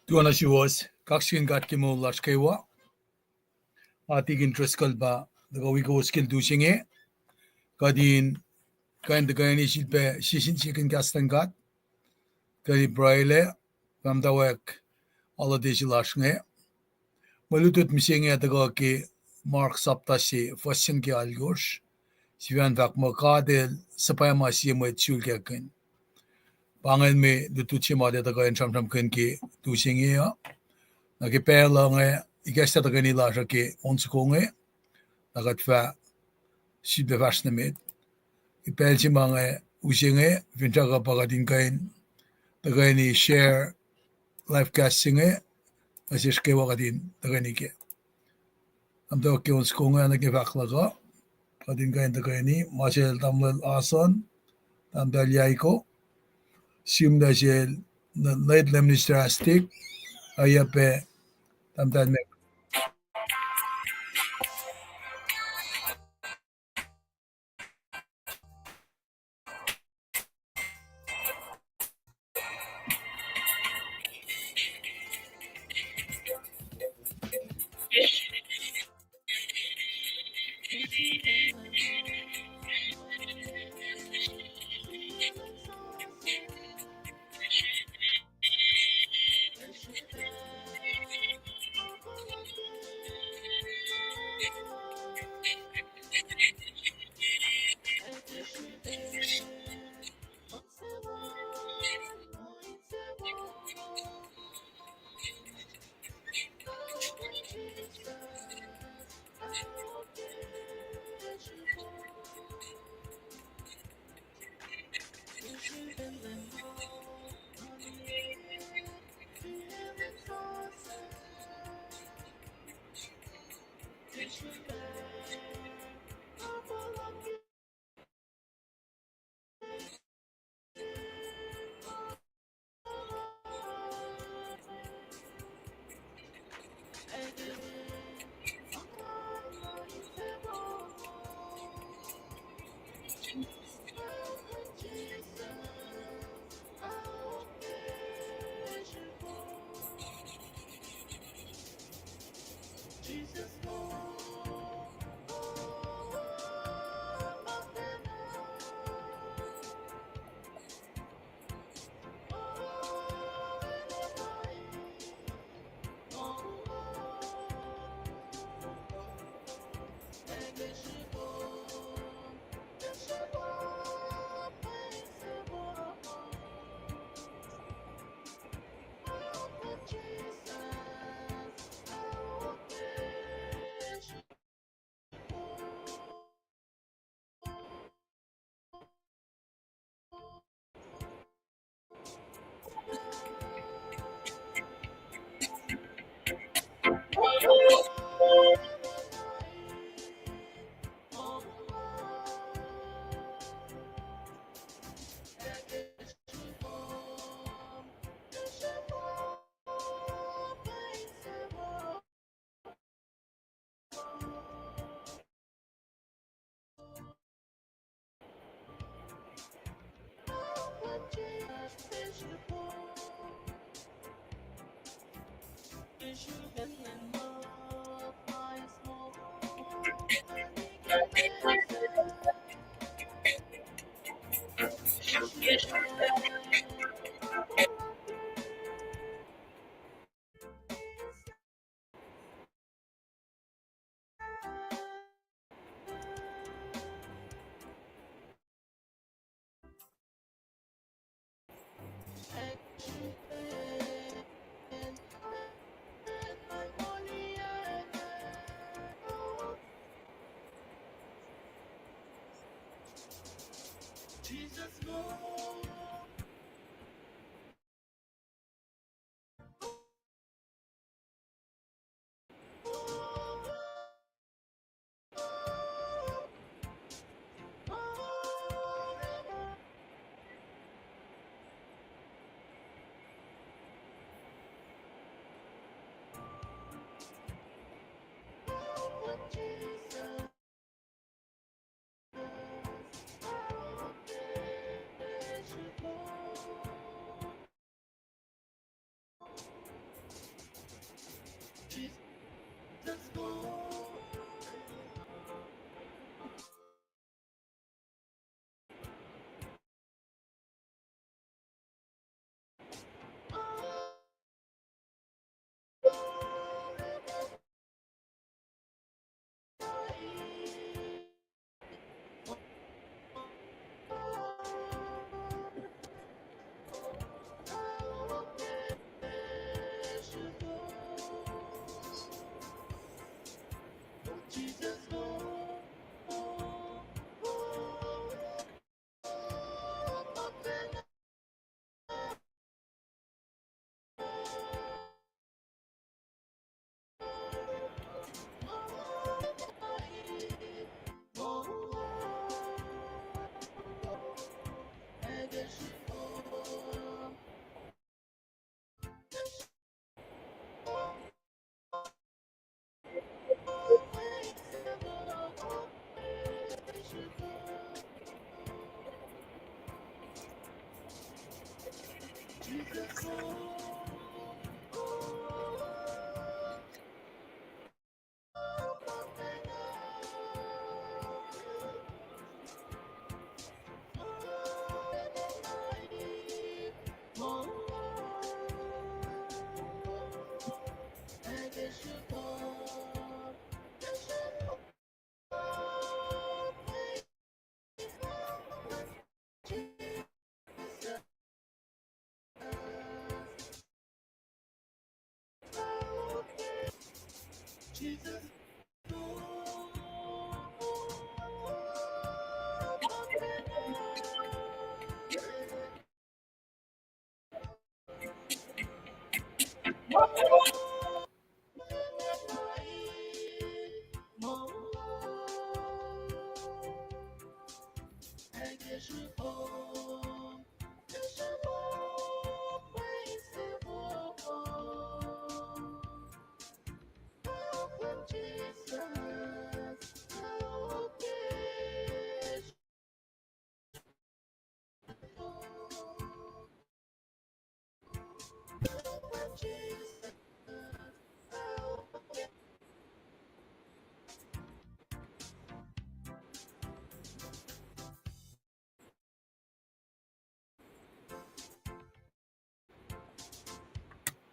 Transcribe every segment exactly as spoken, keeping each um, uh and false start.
Tuan suwos, kaksakihn God ke moul lasr kwewa. Nga Deacon Driscoll pa tuhkuh wi kowos ke lutu se inge. Kuht in kuh in tuhkweni sifilpac sisken kahs luhn God. Kuht in pruhe, tahmtahel, holiday se lasr inge. Mwe lutlut mihsenge ac tuhkuh ke Mark sapta se, fuhs se nuh ke alkosr. Sifacna fahk muh God El suhpwacma sie mwet sulkakihn. Pa ingacn mwe lutlut se ma tuh kuh in sramsramkihn ke lutu se inge uh. Na ke pacl uh inge, ikacslah tuhkweni lasr uh ke on soko inge, na kuht fah sifilpac fahsr nuh met. Ke pacl se ma inge use inge, finsrak uh pa kuht in kuh in tuhkweni share live cast se inge nuh sesr kwewa kuht in tuhkweni kac. Tahmtahel, ke on soko inge, nuh ke fahk luhk uh, kuht in kuh in tuhkweni ma sel tamuhlwel Ason, tahmtahel Yaiko, sihmlac sel Ned, Minister Astik, oacyacpac tahmtahel Mac.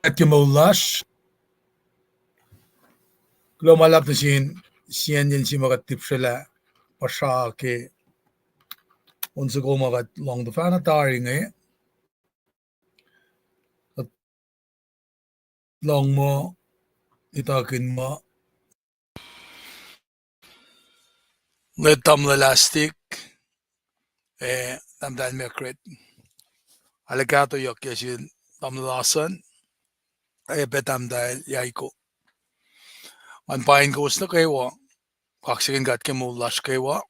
Kuht ke moul lasr. Kuloh ma luhlahp nuh sin, siyacnyacn sie ma kuht tipsrwelah, puhsra ke on soko ma kuht lohng tuhfahna tari inge. Kuht lohng muh, ituckin muh, lwelah tamuhlwel Astik, ac tahmtahel Mekret. Arlac kahtoyuck ke sin tamuhlwel Asan, ac pac tahmtahel Yaiko. Ngan paing kowos nuh kwewa, kaksakihn God ke moul lasr kwewa.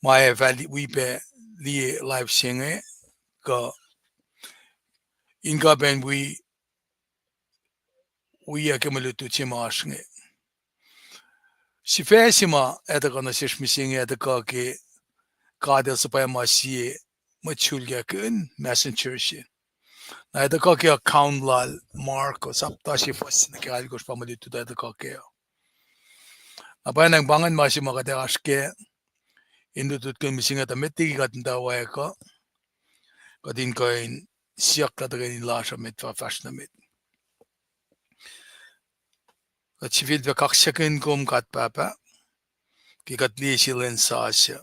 Ma ac fah wi pac liye live se inge, kuh in kuh pacna wi, wi ke mwe lutlut se ma oasr inge. Sifac se ma ac tuhkuh nuh sesr mihsenge ac tuhkuh ke God El suhpwacma sie mwet sulkakihn, messenger se. Na ac tuhkuh ke account lal Mark, sapta se fuhs se nuh ke alkosr pa mwe lutlut ac tuhkuh kac. Na pwacnwacng pa ingacn ma se ma kuht ac oasr kac in lutlutkihn mihsenge tuh met liki kuht muhtwacwacack uh, kuht in kuh in siyuck lah tuhkweni lasr uh met fah fahsr nuh met. Kuht sifilpac kaksakihn kom God Pahpah, ke kuht liye sie lwen sasuc,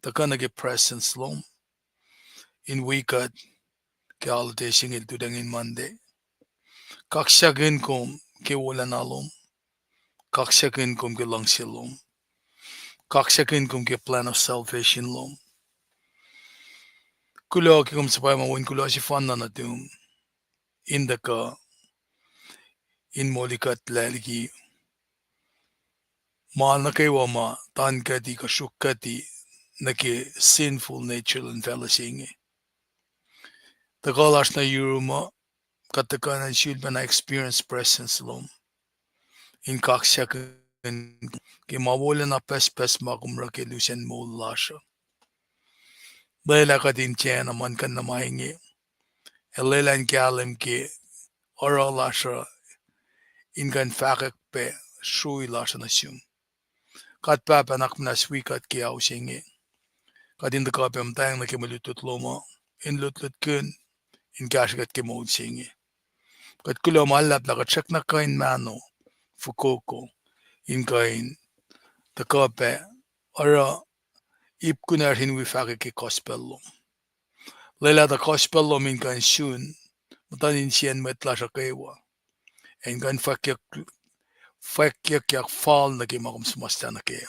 tuhkuh nuh ke presence lom in wi kuht ke holiday se inge lututacng in Monday. Kaksakihn kom ke wolacna lom, kaksakihn kom ke luhngse lom, kaksakihn kom ke plan of salvation lom. Kuloh ke kom suhpwacma wen kuloh sefanna nuhtum in tuhkuh in molikuhtlac liki ma nuh kwewa ma tankuhti kuh sruokkuhti nuh ke sinful nature luhn facluh se inge. Tuhkuh lasr nuh yurum uh, kuht tuhkuh in sulpacna experience presence lom in kaksakihn ke ma wolacna pucspucs ma kom oruh ke lusacn moul lasr uh. Lwelah kuht in tiacna muhlkuhnlah ma inge, ac lwelah in kahlwem ke oruh lasr uh in kuh in fahkwack pac srui lasr uh nuh sum. God Pahpah, nuhnak muhnahs wi kuht ke ao se inge. Kuht in tuhkuh pac muhtwacng nuh ke mwe lutlut lom uh, in lutlutkihn, in kahsrwe kuht ke moul se inge. Kuht kuloh ma luhlahp lah kuht srackna kuh in mahno fokoko in kuh in tuhkuh pac oruh ip kunacsr in wi fahkwack ke gospel lom. Lwelah tuh gospel lom in kuh in sun muhtuhn insiyacn mwet lasr uh kwewa, ac in kuh in fwackyak, fwackyak fal nuh ke ma kom suhmuhslah nuh kac.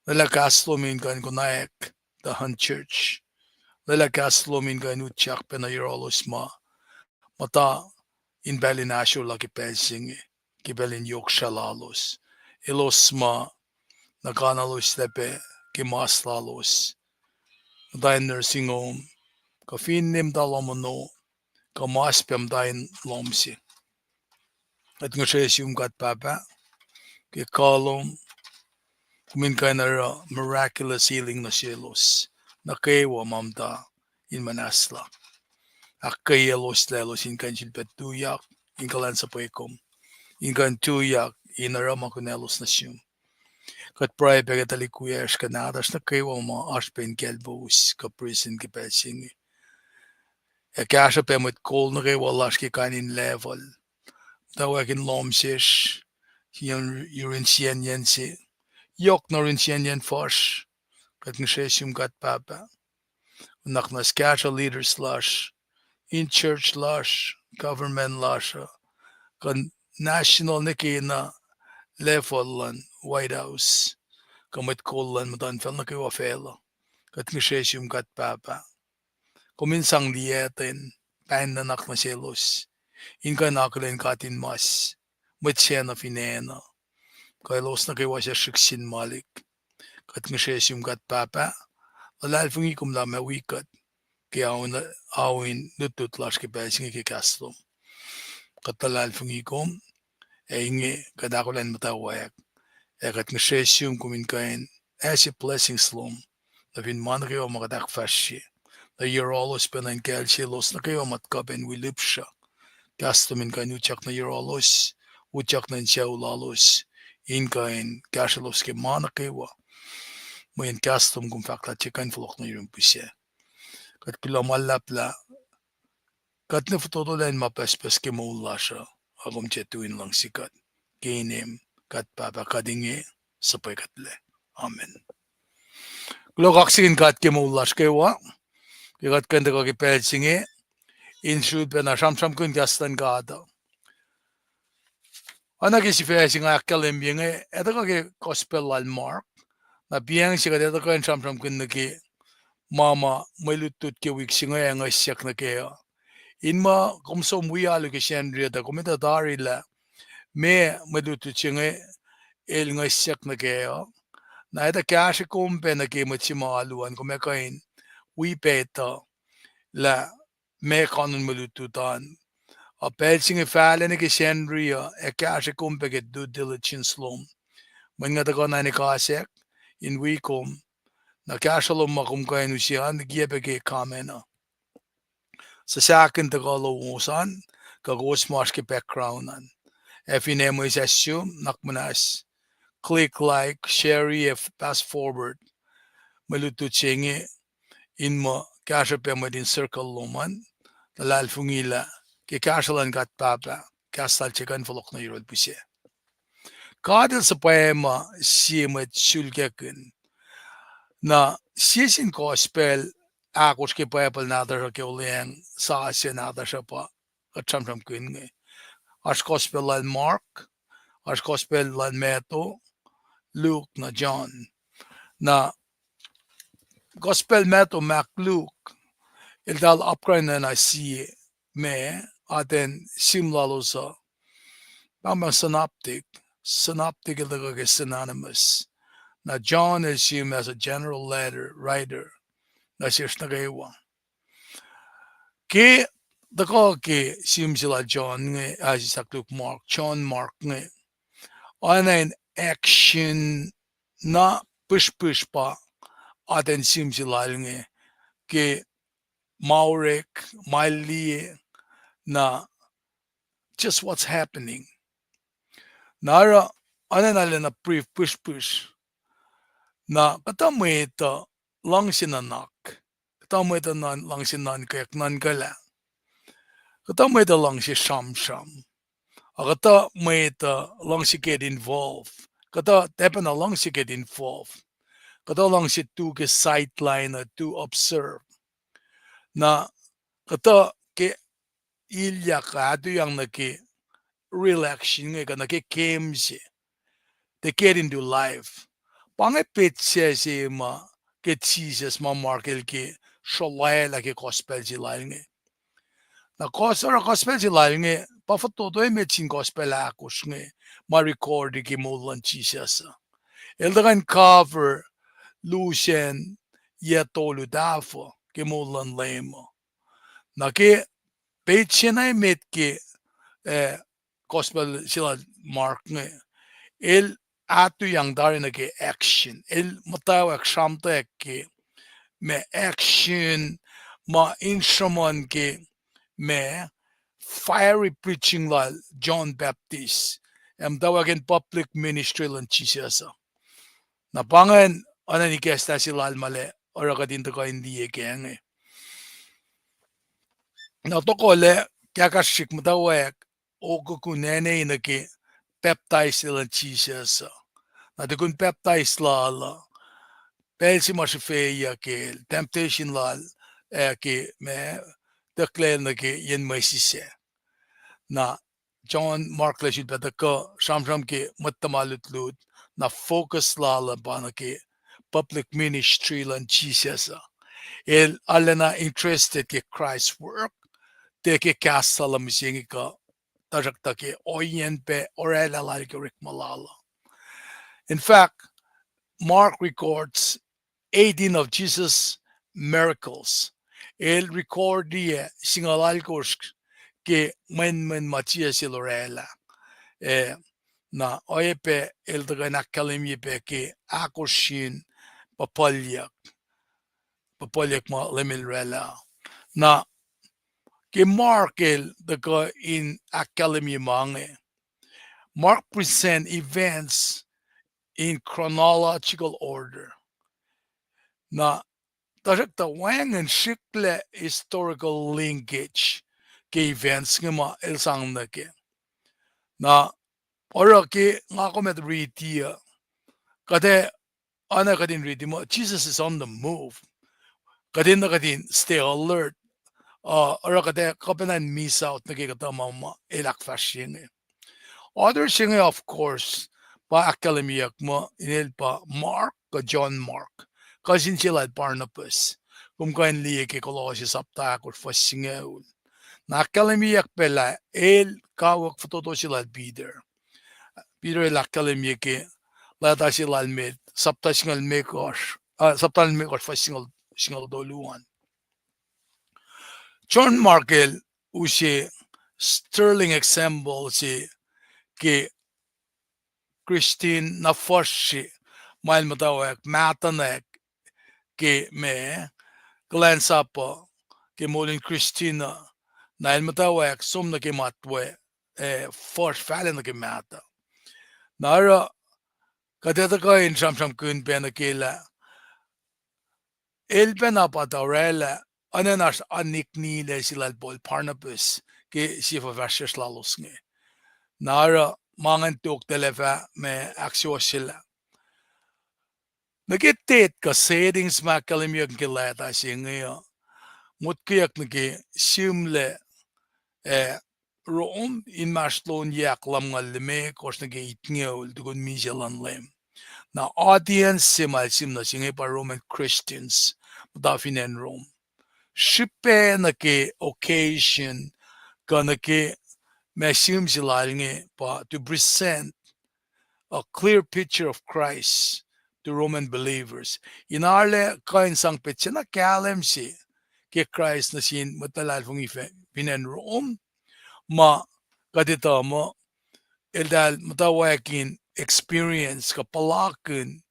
Lwelah kahs lom in kuh in konwacack tuh unchurched. Lwelah kahs lom in kuh in utyak pac nuh yohrohlos ma muhta in pacl in ahsor la ke pacl se inge, ke pacl in yohk srah lalos. Elos ma nuhkanalos lac pac ke mas lalos, muhta in nursing home, kuh finne muhta lohm ono, kuh mas pac muhta in lohm se. Kuht ngihsre sum God Pahpah, ke kuh lom, kom in kuh in oruh miraculous healing nuh selos, nuh kwewa ma muhta in muhnahslah. ahkkweyaclos lah elos in kuh in sifilpac tuyak in kuhlwacnsuhpwe kom, in kuh in tuyak in oruh ma kunalos nuh sum. Kuht pruhe pac ke tuhlihk wiyacsr kuh nahtuhsr nuh kwewa ma oasr pac in kaclpous kuh prison ke pacl se inge. Ac kahsruh pac mwet kol nuh kwewa lasr ke kain in level. Muhtwacwacack in lohm sesr, yurin siyacnyacn se, yohk nuh yurin siyacnyacn fuhsr. Kuht ngihsre sum God Pahpah, nuhnak muhnahs kahsruh leaders lasr, in church lasr, government lasr uh, kuh national nuh ke na level luhn White House, kuh mwet kol luhn muhtuhnfacl nuh kwewa facluh. Kuht ngihsre sum God Pahpah, kom in sang liyactwen pahng nuhnak nuh selos, in kuh in akihlen katinmas mwet sacna fin acn uh, kuh elos nuh kwewa suc srihk sin malik. Kuht ngihsre sum God Pahpah, luhlahlfongi kom lah ma wi kuht ke ao in, ao in lutlut lasr ke pacl se inge ke kahs lom. Kuht luhlahlfongi kom, ac inge kuht ahkolah in muhtwacwacack, ac kuht ngihsre sum kom in kuh in ase blessings lom nuh fin ma nuh kwewa ma kuht ahkfahsrye, nuh yohrohlos pac nuh in kacl selos nuh kwewa ma kuh pac in wi lihpsruhk. Kahs lom in kuh in utyak nuh yohrohlos, utyak nuh in sucu lalos, in kuh in kahsrwelos ke ma nuh kwewa. Mweyen kahs lom kom fahk lah tiac kuh in fohlohk nuh yurin pihsac. Kuht kuloh ma luhlahp lah kuht ne fototo lah in ma pucspucs ke moul lasr uh, a kom tiac tui in luhngse kuht. Ke inem God Pahpah kuht inge suhpwekuhtlac. Amen. Kuloh kaksakihn God ke moul lasr kwewa, ke kuht kuh in tuhkuh ke pacl se inge in srihpac na sramsramkihn kahs luhn God uh. Oacna ke sifac se nga ahkkahlwemye inge, ac tuhkuh ke Gospel lal Mark. Na pacl se kuht ac tuhkuh in sramsramkihn nuh ke ma ma mwe lutlut ke wik se inge ac ngihsyak nuh kac uh. In ma kom som wi alu ke Sacnri uh tuh kom etuh tari lah meac mwe lutlut se inge el ngihsyak nuh kac uh. Na etuh kahsre kom pac nuh ke mwet se ma alu an, kom ac kuh in wi pac etuh lah meac kanon mwe lutlut an. A pacl se inge fahlac nuh ke Sacnri uh ac kahsre kom pac ke due diligence lom. Mweyen nga tuhkuh na in ekasack in wi kom, na kahsruh lom ma kom kuh in use an likiyac pac ke comment uh. Suc sahkihn tuhkuh lowos an, kuh kowos ma oasr ke background an, ac finne mwe sasum, nuhnak muhnahs click like, share, ac fast forward mwe lutlut se inge, in muh kahsruh pac mwet in circle lom an, luhlahlfongi lah ke kahsruh luhn God Pahpah, kahs lal tiac kuh in fohlohk nuh yohrohl pihsac. God el suhpwacma sie mwet sulkakihn. Na sie sin gospel ahkosr ke Bible nahtuhsr uh ke Olweacng Sasuc nahtuhsr uh pa kuht sramsramkihn inge. Oasr gospel lal Mark, oasr gospel lal Matthew, Luke, na John. Na gospel Matthew, Mark, Luke, eltahl apkuhran na sie ma, atacn sihm lalos uh, pahngpahng synoptic, synoptic el tuhkuh ke synonymous. Na John el sihm as a general letter writer nuh sesr nuh kwewa. Ke tuhkuh ke sihm se lal John inge, ah, sislah Luke, Mark, John, Mark inge, oacna in action na pihsrpihsr pa atacn sihm se lal inge, ke ma orek, ma liye, na just what's happening. Na oruh, oacna na lacna brief pihsrpihsr. Na kuhtuh mwet uh luhngse nuhnak. Kuhtuh mwet uh luhngse nuhnkweyuck, nuhnkuhlah. Kuhtuh mwet uh luhngse sramsram. Ac kuhtuh mwet uh luhngse get involved. Kuhtuh tiac pacna luhngse get involved. Kuhtuh luhngse tu ke sideline uh, tu observe. Na kuhtuh ke ilyak, atuyang nuh ke real action inge kuh nuh ke game se. They get into life. Pa inge petsac se ma ke Jisus ma Mark el ke srolwaclah ke gospel se lal inge. Na kos-, oruh gospel se lal inge pa fototo emet sin gospel ahkosr inge ma recordi ke moul luhn Jisus uh. El tuhkuh in cover lusen yac tolu tahfuh ke moul luhn Leum uh. Na ke petsac na emet ke, eh, gospel se lal Mark inge, el atuyang tari nuh ke action. El muhtwacwacack sramtweack ke ma action ma in sruhmuhn ke ma fiery preaching lal John Baptist, ac muhtwacwacack in public ministry luhn Jisus uh. Na pa ingacn oacna in ikacslah se lal ma la oruh kuht in tuhkuh in liye kac inge. Na tohkoh lah kahkahsrihk muhtwacwacack okokun ane nuh ke pacptais luhn Jisus uh. Na tukun pacptais lal uh, pacl se ma srihfeyuck el, temptation lal, ac ke ma, tuhkuhlacl nuh ke yen mwe sisah. Na John Mark el sulpac tuhkuh sramsram ke mwet tuhma lutlut, na focus lal uh pa nuh ke public ministry luhn Jisus uh. El arulacna interested ke Christ work, tiac ke kahs lal uh mihsenge kuh, tuhsruhktuh ke ohiyacn pac orwaclah lal ke orekma lal uh. In fact, Mark records eighteen of Jesus' miracles. El recordiyac singucul alkosr ke mwenmwen ma Jisus el orwaclah. Eh, na oacyacpac el tuhkuh in ahkkahlwemye pac ke ahkosr in puhpuhlyuck, puhpuhlyuck ma Leum el orwaclah. Na ke Mark el tuhkuh in ahkkahlwemye ma inge, Mark present events in chronological order. Na tuhsruhktuh wacngihn srihklac historical linkage ke events inge ma el sang nuh kac. Na oruh ke nga kom ac riti uh, kuht ac, oacna kuht in riti muh Jesus is on the move. Kuht in, kuht in stay alert. Uh, oruh kuht ac kuhpacna in miss out nuh ke kuhtuh ma ma el ahkfahsrye inge. Author se inge, of course, pa ahkkahlwemyeyuck muh inel pa Mark kuh John Mark, cousin se lal Barnabas. Kom kuh in liye ke Kolosse sapta ahkosr fuhs singucul. Na ahkkahlwemyeyuck pac lah el kawuck fototo se lal Peter. Peter el ahkkahlwemye ke leta se lal met, sapta singucul limekohsr, uh, sapta limekohsr fuhs singucul, singucul tolu an. John Mark el use sterling example se ke Christian na fuhsr se ma el muhtwacwacack mahtuhnak ke ma kuhlwacnsapuh ke moul in Christian uh, na el muhtwacwacack som nuh ke matwac, eh, fuhsr fahlac nuh ke mahtuh. Na oruh kuht ac tuhkuh in sramsramkihn pac nuh ke lah el pacna pa tuh orwaclah, oacna oasr aniknilac se lal Paul Barnabas ke sie fuhfahsryucsr lalos inge. Na oruh ma ingacn tok tahl ac fah ma ahksuwohsyelah. Nuh ke date kuh settings ma ahkkahlwemyeyuck ke leta se inge uh, motkweyuck nuh ke sihmlac, eh, Rome inmahsrlon yac ahkluhmngucul limekohsr nuh ke itngucul tukun misac luhn Leum. Na audience se ma el sihm nuh se inge pa Roman Christians, muhta fin acn Rome. Srihpac nuh ke occasion, kuh nuh ke ma sihm se lal inge pa to present a clear picture of Christ to Roman believers. In arlac kuh in sang petsac na kahlwem se ke Kraist nuh sin mwet luhlahlfongi fin acn Rome, ma kuht etuh muh eltahl muhtwacwacack in experience kuh puhlakihn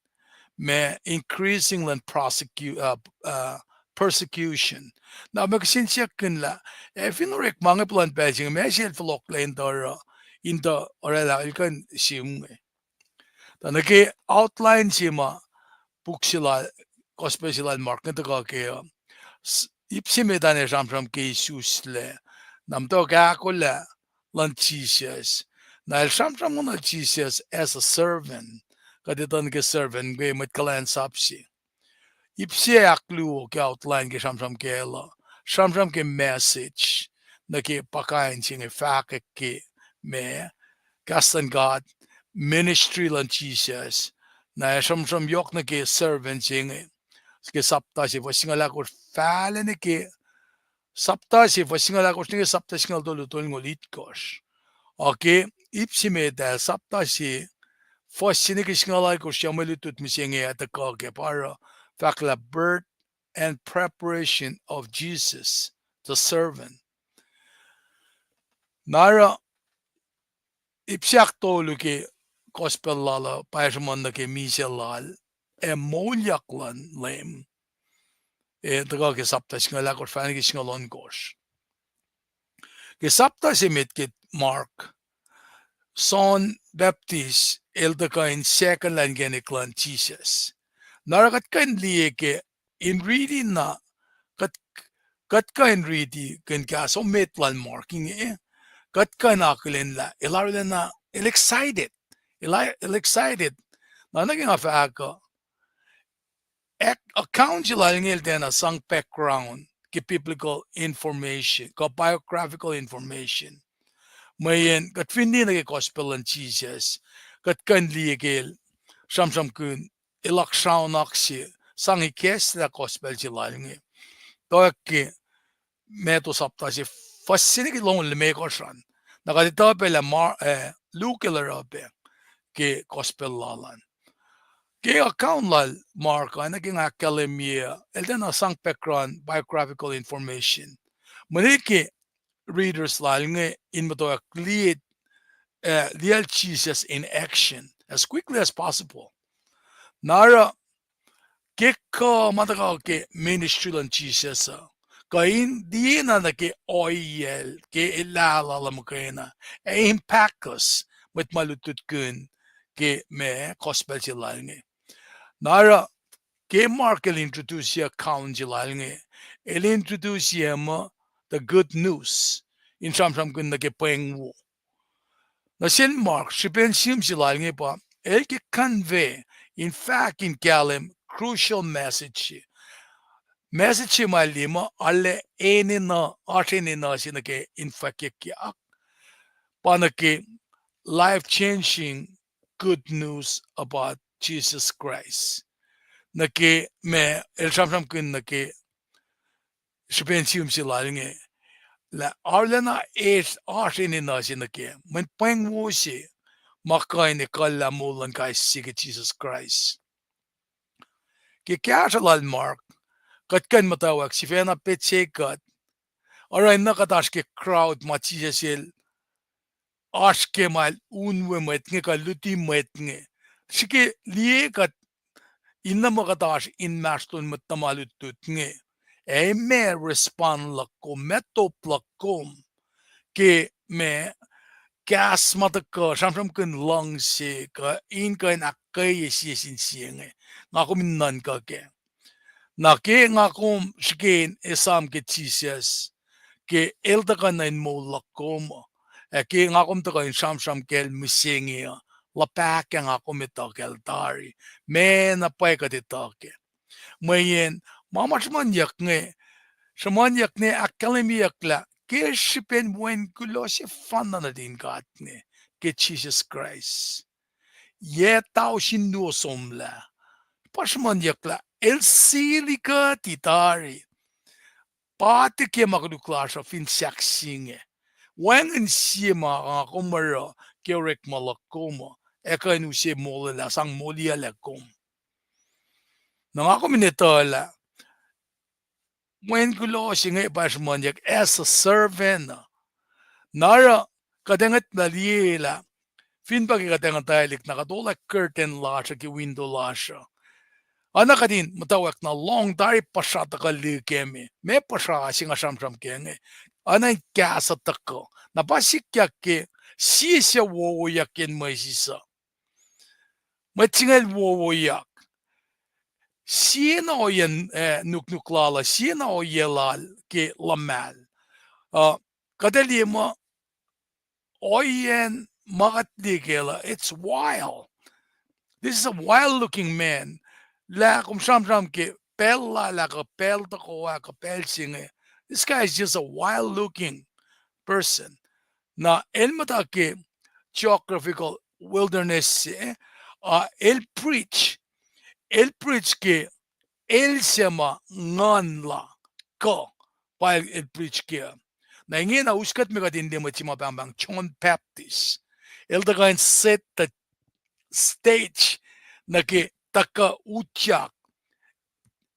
ma increasing luhn prosecu-, uh, uh, persecution. Na ma kihsen siyuck kihn lah, ac fin orekma inge puhlan pacl se inge, ma sel fohlohklac in tuh oruh, in tuh orwaclah el kuh in sihm inge. Tuh nuh ke outline se ma puk se lal, gospel se lal Mark inge tuhkuh ke uh, ip se met an ac sramsram ke isuslac, na muhtwacwacack ahkolah luhn Jisus. Na el sramsram nuh Jisus as a servant. Kuht etuh nuh ke servant ke mwet kuhlwacnsap se. Ip se ahkluo ke outline ke sramsram kacl uh, sramsram ke message nuh ke pa kain se inge, fahkwack ke ma kahs luhn God, ministry luhn Jisus. Na ac sramsram yohk nuh ke servant se inge ke sapta se fuhs singucul ahkosr fahlac nuh ke, sapta se fuhs singucul ahkosr nuh ke sapta singucul tolu, tolngoul itkohsr. Ac ke ip se met ah, sapta se fuhs se nuh ke singucul alkosr, ya mwe lutlut mihsenge ac tuhkuh ke pa oruh fahk lah birth and preparation of Jesus the servant. Na oruh ip se ahktolu ke gospel lal uh pa sruhmuhn nuh ke misac lal ac moulyak luhn Leum, ac tuhkuh ke sapta singucul ahkosr fahlac nuh ke singucul ohnkohsr. Ke sapta se met ke Mark, John Baptist el tuhkuh in second lah inkacnek luhn Jisus. Na oruh kuht kuh in liye ke in riti na, kuht, kuht kuh in riti ke kahs emet lal Mark inge, kuht kuh in akihlen lah el arulacna, el excited. El, el excited. Na nuh ke nga fahk uh, ac-, account se lal inge el tiacna sang background ke biblical information, kuh biographical information. Mweyen kuht fin liye nuh ke gospel luhn Jisus, kuht kuh in liye ke el sramsramkihn, el oak sraunuk se, sang ikacslah gospel se lal inge. Tuh ke Matthew sapta se, fuhs se nuh ke longoul limekohsr an. Na kuht etuh pac lah Ma-, eh, Luke el oruh pac ke gospel lal an. Ke account lal Mark uh, nuh ke nga ahkkahlwemye uh, el tiacna sang background biographical information. Mweyen ke readers lal inge in muhtwacwacack liye, eh, liyacl Jesus in action as quickly as possible. Na oruh ke kuh ma tuhkuh ke ministry luhn Jesus uh, kuh in tiacna nuh ke ohiyac ke el lahlahla muhkwena, ac impact us, mwet ma lutlutkihn ke ma gospel se lal inge. Na oruh ke Mark el introduce account se lal inge, el introduce muh the good news, in sramsramkihn nuh ke pweng wo. Na sel Mark, srihpen sihm se lal inge pa, el ke convey, in fahk in kahlwem crucial message se. Message se ma el liye muh, arlac enenuh, oasr enenuh se nuh ke in fwackyuckyak. Pa nuh ke life-changing good news about Jesus Christ. Nuh ke ma el sramsramkihn nuh ke srihpen sihm se lal inge, lah arulacna eis oasr enenuh se nuh ke, mweyen pweng wo se ma kuh in ekuhllah moul luhn kais sie ke Jisus Kraist. Ke kahsruh lal Mark, kuht kuh in muhtwacwacack sifacna petsac kuht, oruh na kuht oasr ke crowd ma Jisus el oasr ke ma el unwe mwet inge kuh luti mwet inge. Srihke liye kuht in na muh kuht oasr inmahsrlon mwet tuhma lutlut inge, ac ma respond luhk kom, ma top luhk kom ke ma kahs ma tuhkuh sramsramkihn luhngse kuh in kuh in ahkkweye sie sin sie inge, nga kom in nuhnkuh kac. Na ke nga kom srihke in esam ke Jisus, ke el tuhkuh nuh in moul luhk kom, ac ke nga kom tuhkuh in sramsram kacl mihsenge uh, luhpahkah nga kom etuh kacl tari, ma na pwacye kuht etuh kac. Mweyen ma ma sruhmuhnyuck inge, sruhmuhnyuck inge ahkkahlwemyeyuck lah ke srihpen Wen kuloh sefanna nuhtin God inge, ke Jisus Kraist, yac tausin luo somlah, pa sruhmuhnyuck lah el sili kuhti tari. Pa tiac ke ma koluk lasr uh fin sahk se inge. Wacngihn sie ma nga kom oruh ke orekma luhk kom uh, ac kuh in use molwelah sang moliyuclac kom. Na nga kom in etuh lah Wen kuloh se inge pa sruhmuhnyuck as a servant uh. Na oruh kuht ac ngwetlah liye lah fin pa ke kuht ac nguhtwaclihk na kuht olah curtain lasr uh ke window lasr uh, oacna kuht in muhtwacwacack na lohng tari puhsra tuhkuh lihkeme, ma puhsra se nga sramsram kac inge, oacna in kahs uh tuhkuh. Na pa sikyak ke sie suc wowoyak yen mwesis uh. Mwet singucul wowoyak. Sie na ohiyacn, eh, nuknuk lal uh, sie na ohiyac lal ke luhmahl. Uh, kuht ac liye muh ohiyacn ma kuht liye kac uh, it's wild. This is a wild looking man. Lah kom sramsram ke pacl lal ah kuh pacl tohkoh ah kuh pacl se inge. This guy is just a wild looking person. Na el muhta ke geographical wilderness se, uh, el preach, el preach ke el suc ma nguhn la kuh, pa el, el preach ke. Na ingena us kuht me kuht in liye mwet se ma pahngpahng John Baptist. El tuhkuh in set the stage nuh ke tuhkuh utyak,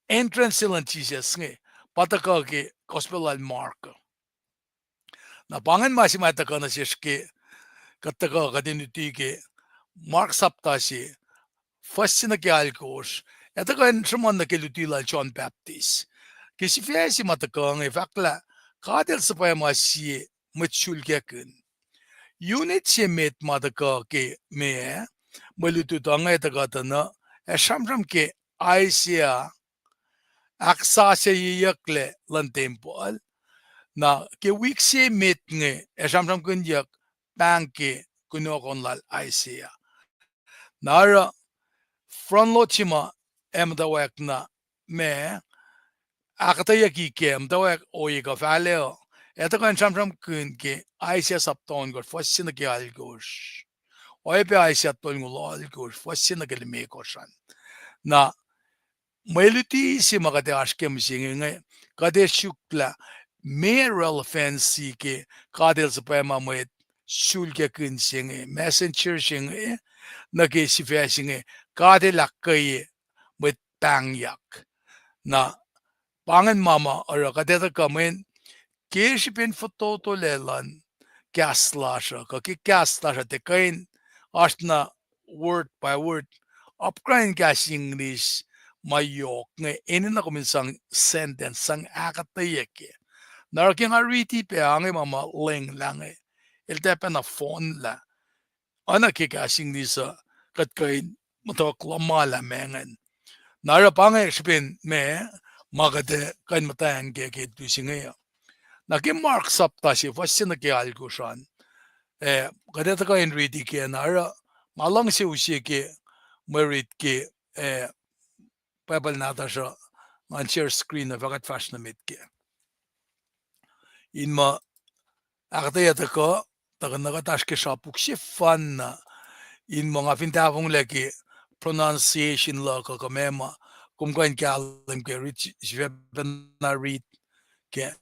entrance luhn Jisus inge, pa tuhkuh ke gospel lal Mark. Na pa ingacn ma se ma tuhkuh nuh sesr ke kuht tuhkuh kuht in luti ke Mark sapta se, fuhs se nuh ke alkosr, ac tuhkuh in sruhmuhn nuh ke luti lal John Baptist. Ke sifac se ma tuhkuh inge fahk lah God el suhpwacma sie mwet sulkakihn. Unit se met ma tuhkuh ke meac, mwe lutlut uh inge tuhkuh tuh na, ac sramsram ke Isaiah ahksasucyeyucklac luhn tempuhl. Na ke wik se met inge ac sramsramkihnyuck pahng ke kunohkohn lal Isaiah. Na oruh front load se ma ac muhtwacwacack na ma ahkuhtweyucki ke muhtwacwacack ohiyac kuh fahlac uh, ac tuhkuh in sramsramkihn ke Isaiah sapta ohnkohsr, fuhs se nuh ke alkohsr. Oacyacpac Isaiah tolngoul alkohsr, fuhs se nuh ke limekohsr an. Na mwe luti se ma kuht ac oasr ke mihsenge inge, kuht ac suk lah meac relevancy ke God El suhpwacma mwet sulkakihn se inge, messenger se inge, nuh ke sifac se inge, God El ahkkweye mwet pahngyak. Na pa ingacn ma ma oruh kuht etuh kuh mweyen ke srihpen fototolac luhn kahs lasr uh, kuh ke kahs lasr uh tiac kuh in oasr na word by word, apkuhran in kahs English ma yohk inge, enenuh kom in sang sentence, sang ahkuhtweyac ke. Na oruh ke nga riti pac, a inge ma ma lenglah inge, el tiac pacna fohnlah. Oacna ke kahs English uh, kuht kuh in muhtuhk luhmahlah ma ingacn. Na oruh pa inge srihpen ma, ma kuht kuh in muhtwacn ke, ke luti se inge uh. Na ke Mark sapta se, fuhs se nuh ke alkohsr an, eh, kuht etuh kuh in riti ke na oruh, nga luhngse use ke mwe rit ke, eh, Bible nahtuhsr uh, ngan share screen uh, fah kuht fahsr nuh met ke. In muh ahkuhtweyac tuhkuh, tuhkuh na kuht oasr ke srapuk sefanna, in muh nga fin tahfonglac ke pronunciation luhk uh kuh meac ma, kom kuh in kahlwem ke rit, sifacna rit ke.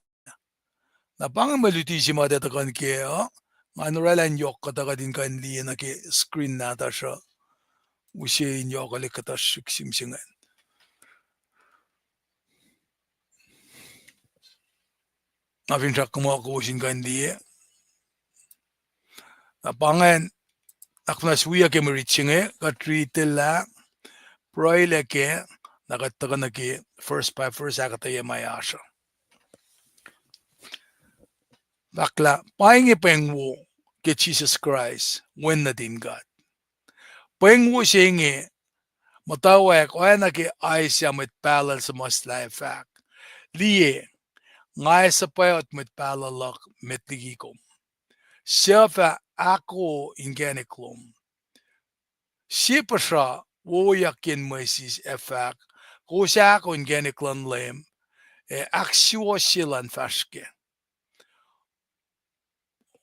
Na pa inge mwe luti se ma kuht etuh kuh in ke uh, ngan oraclah in yohk kuhtuh kuht in kuh in liye nuh ke screen nahtuhsr uh, use in yohkwelihk kuhtuh srihk sihm se ingacn. Nga finsrak kom kowos in kuh in liye. Na pa ingacn, ahkmuhnahs wiyuc ke mwe rit se inge, kuht riti lah, pruhelah kac, na kuht tuhkuh nuh ke verse by verse ahkuhtweyac ma oasr uh. Fahk lah, pa inge pweng wo ke Jisus Kraist, Wen nuhtin God. Pweng wo se inge muhtwacwacack oacna ke Isaiah mwet pahluh el suhmuhslah ac fahk, liye, nga ac suhpwaot mwet pahluh luhk met liki kom, suc fah ahko inkacnek lom. Sie puhsra wowoyak yen mwesis ac fahk, kowos ahko inkacnek luhn Leum, ac ahksuwohsye luhn fahsr kac.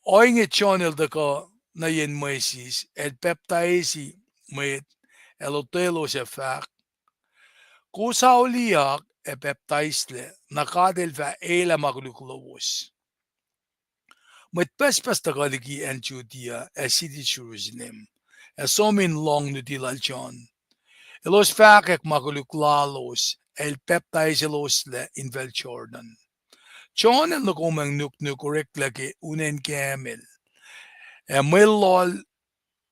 Ohinge John el tuhkuh nuh yen mwesis, el pacptaisi mwet, el otwelos ac fahk, kowos auliyak ac pacptaislac, na God El fah elah ma koluk lowos. Mwet pucspucs tuhkuh liki acn Judea ac siti Jerusalem, ac som in lohng luti lal John. Elos fahkwack ma koluk lalos, ac el pacptaiseloslac infacl Jordan. John el nokomacng nuknuk oreklac ke unen camel, ac mwe loal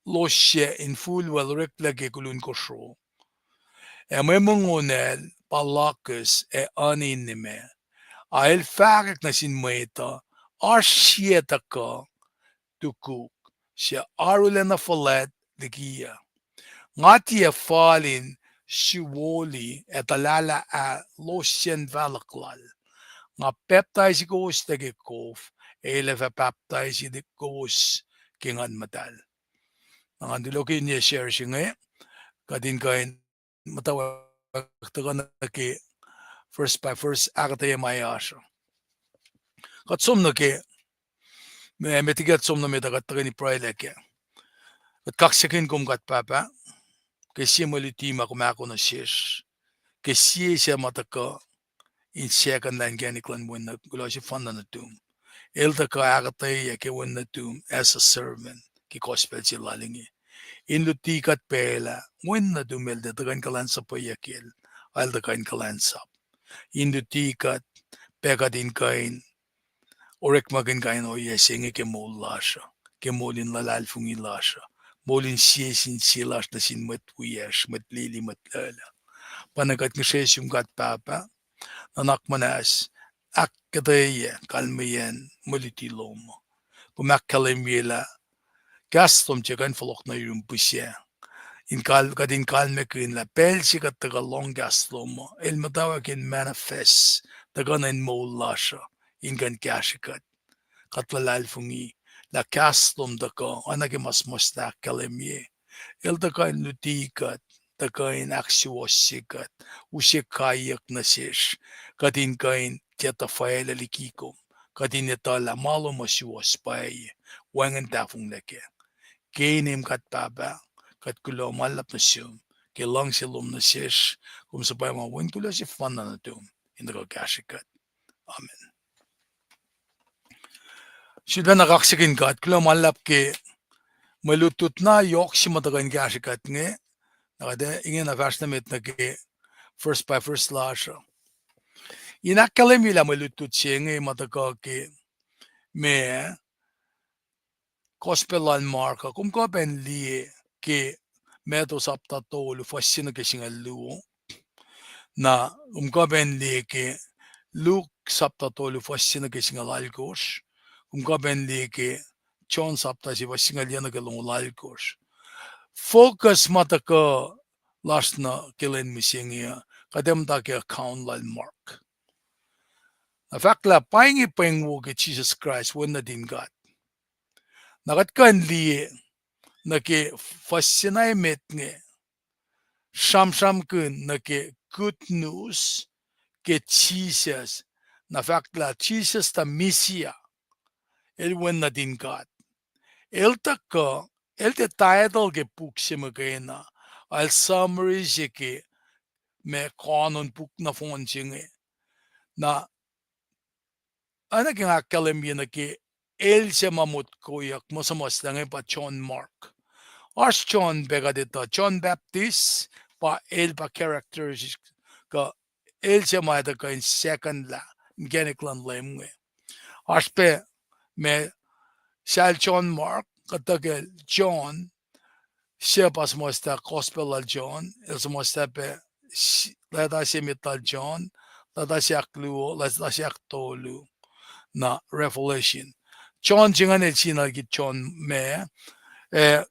losyac infulwacl oreklac ke kulun kosro, ac mwe mongonwacl pa lakies ac ani in nimac. A el fahkwack nuh sin mwet uh, oasr sie tuhkuh tukuk, suc arulacna fuhlwact likiyuc. Nga tiac fal in suwoli ac tuhlahlah ah losyacn fahluhk lal. Nga pacptaisi kowoslac ke kof, ac el ac fah pacptaisi kowos ke Nguhn Muhtahl. Na ngan tulokihnyac share se inge, kuht in kuh in muhtwacwacack tuhkuh nuh ke verse by verse ahkuhtweyac ma oasr uh. Kuht som nuh ke, me, met liki kuht som nuh met uh kuht tuhkweni pruhelah kac. Kuht kaksakihn kom God Pahpah, ke sie mwe luti ma kom ahko nuh sesr, ke sie se ma tuhkuh in secondlah inkacnek luhn Wen nuh, kuloh sefanna nuhtum. El tuhkuh ahkuhtweyac ke Wen nuhtum as a servant ke gospel se lal inge, in luti kuht pacl ah Wen nuhtum El tiac tuhkuh in kuhlwacnsapweyuck El, El tuhkuh in kuhlwacnsap in luti kuht, pac kuht in kuh in orekmakihn kain ohiyac se inge ke moul lasr uh, ke moul in luhlahlfongi lasr uh, moul in sie sin sie lasr nuh sin mwet wiyacsr, mwet lili, mwet lwelah. Pa na kuht ngihsre sum God Pahpah, nuhnak muhnahs, ahkkahlwemye kalmeyacn mwe luti lom uh. Kom ahkkahlwemye lah kahs lom se kuh in fohlohk nuh yurum pihsac. In kal-, kuht in kalmackihn lah pacl se kuht tuhkuh lohng kahs lom uh, el muhtwacwacack in manifest, tuhkuh nuh in moul lasr uh, in kuh in kahsrwe kuht. Kuht luhlahlfongi lah kahs lom tuhkuh, oacna ke ma suhmuhslah ahkkahlwemye, el tuhkuh in luti kuht, tuhkuh in ahksuwohsye kuht, use kaiyuck nuh sesr, kuht in kuh in tiac tuhfahlah liki kom, kuht in etuh lah ma lom uh suwohs pwacye, wacngihn tahfonglac kac. Ke inem kuht Pahpah, kuht kuloh ma luhlahp nuh sum, ke luhngse lom nuh sesr, kom suhpwacma wen kuloh sefanna nuhtum, in tuhkuh kahsrwe kuht. Amen. Sulpacna kaksakihn God, kuloh ma luhlahp ke mwe lutlut na yohk se ma tuhkuh in kahsrwe kuht inge, na kuht ingena fahsr nuh met nuh ke verse by verse lasr uh. In ahkkahlwemye lah mwe lutlut se inge ma tuhkuh ke ma Gospel lal Mark uh, kom kuh pac in liye ke Matthew sapta tolu, fuhs se nuh ke singucul luo. Na kom kuh pac in liye ke Luke sapta tolu, fuhs se nuh ke singucul alkosr. Kom kuh pac in liye ke John sapta se, fuhs singucul yac nuh ke longoul alkosr. Focus ma tuhkuh lasr nuh ke lwen mihsenge uh, kuht ac muhta ke account lal Mark. Na fahk lah pa inge pweng wo ke Jisus Kraist, Wen nuhtin God. Na kuht kuh in liye nuh ke fuhs se na emet inge, sramsramkihn nuh ke good news ke Jisus. Na fahk lah Jisus tuh Messiah, el Wen nuhtin God. El tuhkuh, el tiac title ke puk se muhkwena, el summary se ke ma koanon puk nohfohn se inge. Na oacna ke nga ahkkahlwemye nuh ke el se ma motkoyuck ma suhmuhslah inge pa John Mark. Oasr John pac kuht etuh, John Baptist, pa el pa character, kuh el se ma etuh kuh in second lah inkacnek luhn Leum inge. Oasr pac ma sel John Mark, kuht etuh ke John, se pa suhmuhslah Gospel lal John, el suhmuhslah pac s-, leta se met lal John, leta se ahkluo, leta se ahktolu, na Revelation. John se ingacn el sina liki John ma, eh,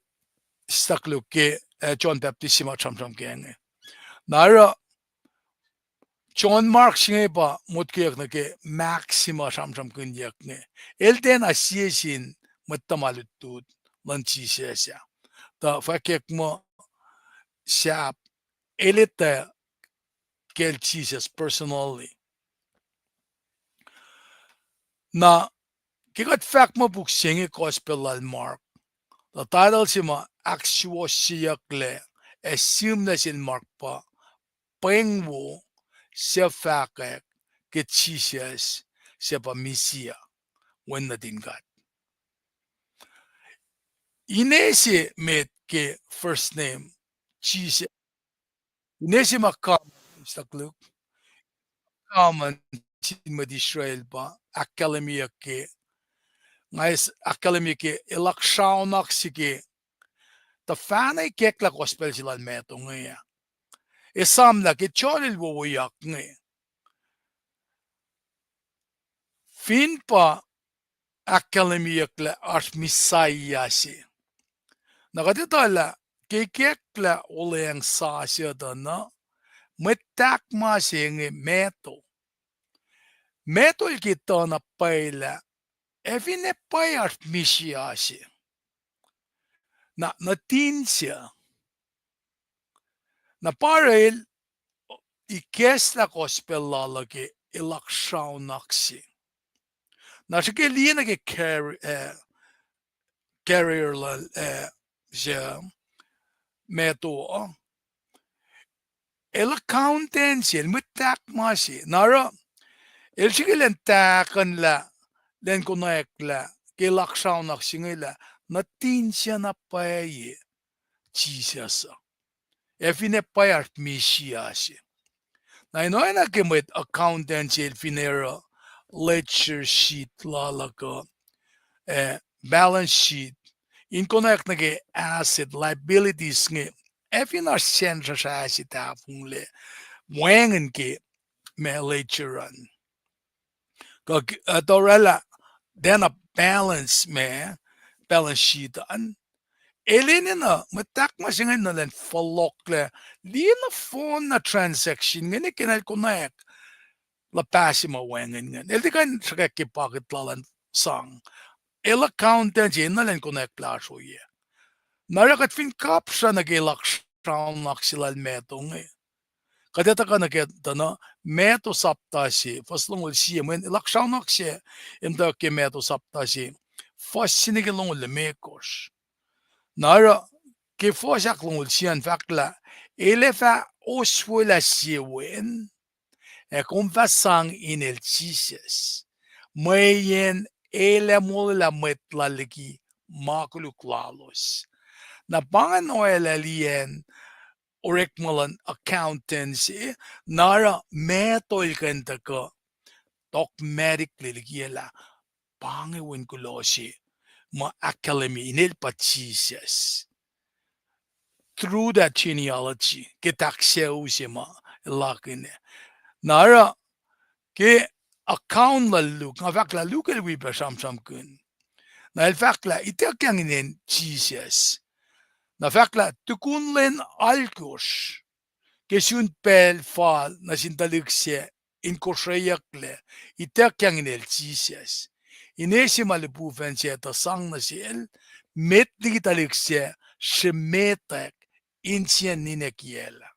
stuck luk ke, eh, John Baptist se ma sramsram ke inge. Na oruh John Mark se inge pa motkoyuck nuh ke Mark se ma sramsramkihnyuck inge. El tiacna sie sin mwet tuhma lutlut luhn Jisus ah. Tuh fwackyuck muh sahp el etuh kacl Jisus personally. Na ke kuht fahk muh puk se inge Gospel lal Mark, tuh title se ma ahksuwohsyeyucklac ac sihmlac sel Mark pa pweng wo suc fahkwack ke Jisus suc pa Messiah, Wen nuhtin God. Ine se met ke first name, Jisus. Ine se ma common, stuck luk, common sin mwet Israel pa ahkkahlwemyeyuck ke, nga ahkkahlwemye ke eluh sraonak se ke tuhfahna ikacklah Gospel se lal Matthew inge ah. Esam lah ke John el wowoyak inge, fin pa ahkkahlwemyeyuck lah oasr Messiah se. Na kuht etuh lah ke ikacklah olweacng sa se uh tuh na, mwet tahk ma se inge Matthew, Matthew el ke tuh na pwacye lah ac finne pwacye oasr Messiah se, na nuhtin se, na pa oruh el ikacslah Gospel lal uh ke eluh sraonak se. Na srihke liye nuh ke carry-, eh, carrier lal, eh, se, Matthew uh, el accountant se, el mwet tahk ma se. Na oruh el srihke lwen tahkuhnlah, lwen konwacacklah ke eluh sraonak se inge lah nuhtin se na pwacye Jisus uh, ac finne pwacye oasr Messiah se. Na in oacna ke mwet accountant se el fin oruh ledger sheet lal uh kuh, eh, balance sheet, in konwacack nuh ke asset, liabilities inge, ac fin oasr sensus se tahfonglac, wacngihn ke ma ledger an. Kuh, eh, tuh oraclah, tiacna balance ma, balance sheet an. El enenuh mwet ahkma se inge nuh lacn fohlohklac, liye nohfohn na transaction inge ke el konwacack luhpah se ma wacngihn ingacn. El tiac kuh in sruhkwack ke pocket lal an sang. El accountant se enenuh lacn konwacack lasr oyac. Na oruh kuht fin kapsra nuh ke elaksraonak se lal Matthew inge, kuht ac tuhkuh nuh ke tuh na Matthew sapta se, fuhs longoul sie, mweyen elaksraonak se, emuhtuck ke Matthew sapta se, fuhs se nuh ke longoul limekohsr. Na oruh ke fuhs ahklongoul sie an fahk lah, el ac fah oswelah sie wen, ac kom fah sang inel Jisus, mweyen el ac molwelah mwet lal liki ma koluk lalos. Na pa ingacn oaclac liyacacng orekma luhn accountant se, na oruh Matthew el kuh in tuhkuh dogmatically likiyac lah, pa inge wen kuloh se ma ahkkahlwemye inel pa Jisus through that genealogy, ke tahk sucu se ma el akihlen. Na oruh ke account lal Luke, nga fahk lah Luke el wi pac sramsramkihn. Na el fahk lah ituckyang inen Jisus. Na fahk lah tukun lwen alkosr, ke sun pacl fal nuh sin tuhlihk sac in kosreyucklac, ituckyang inel Jisus. Ine se ma lihpufacn sac tuh sang nuh sel, met liki tuhlihk sac srimetak insiyacn ninac kiyacl ah.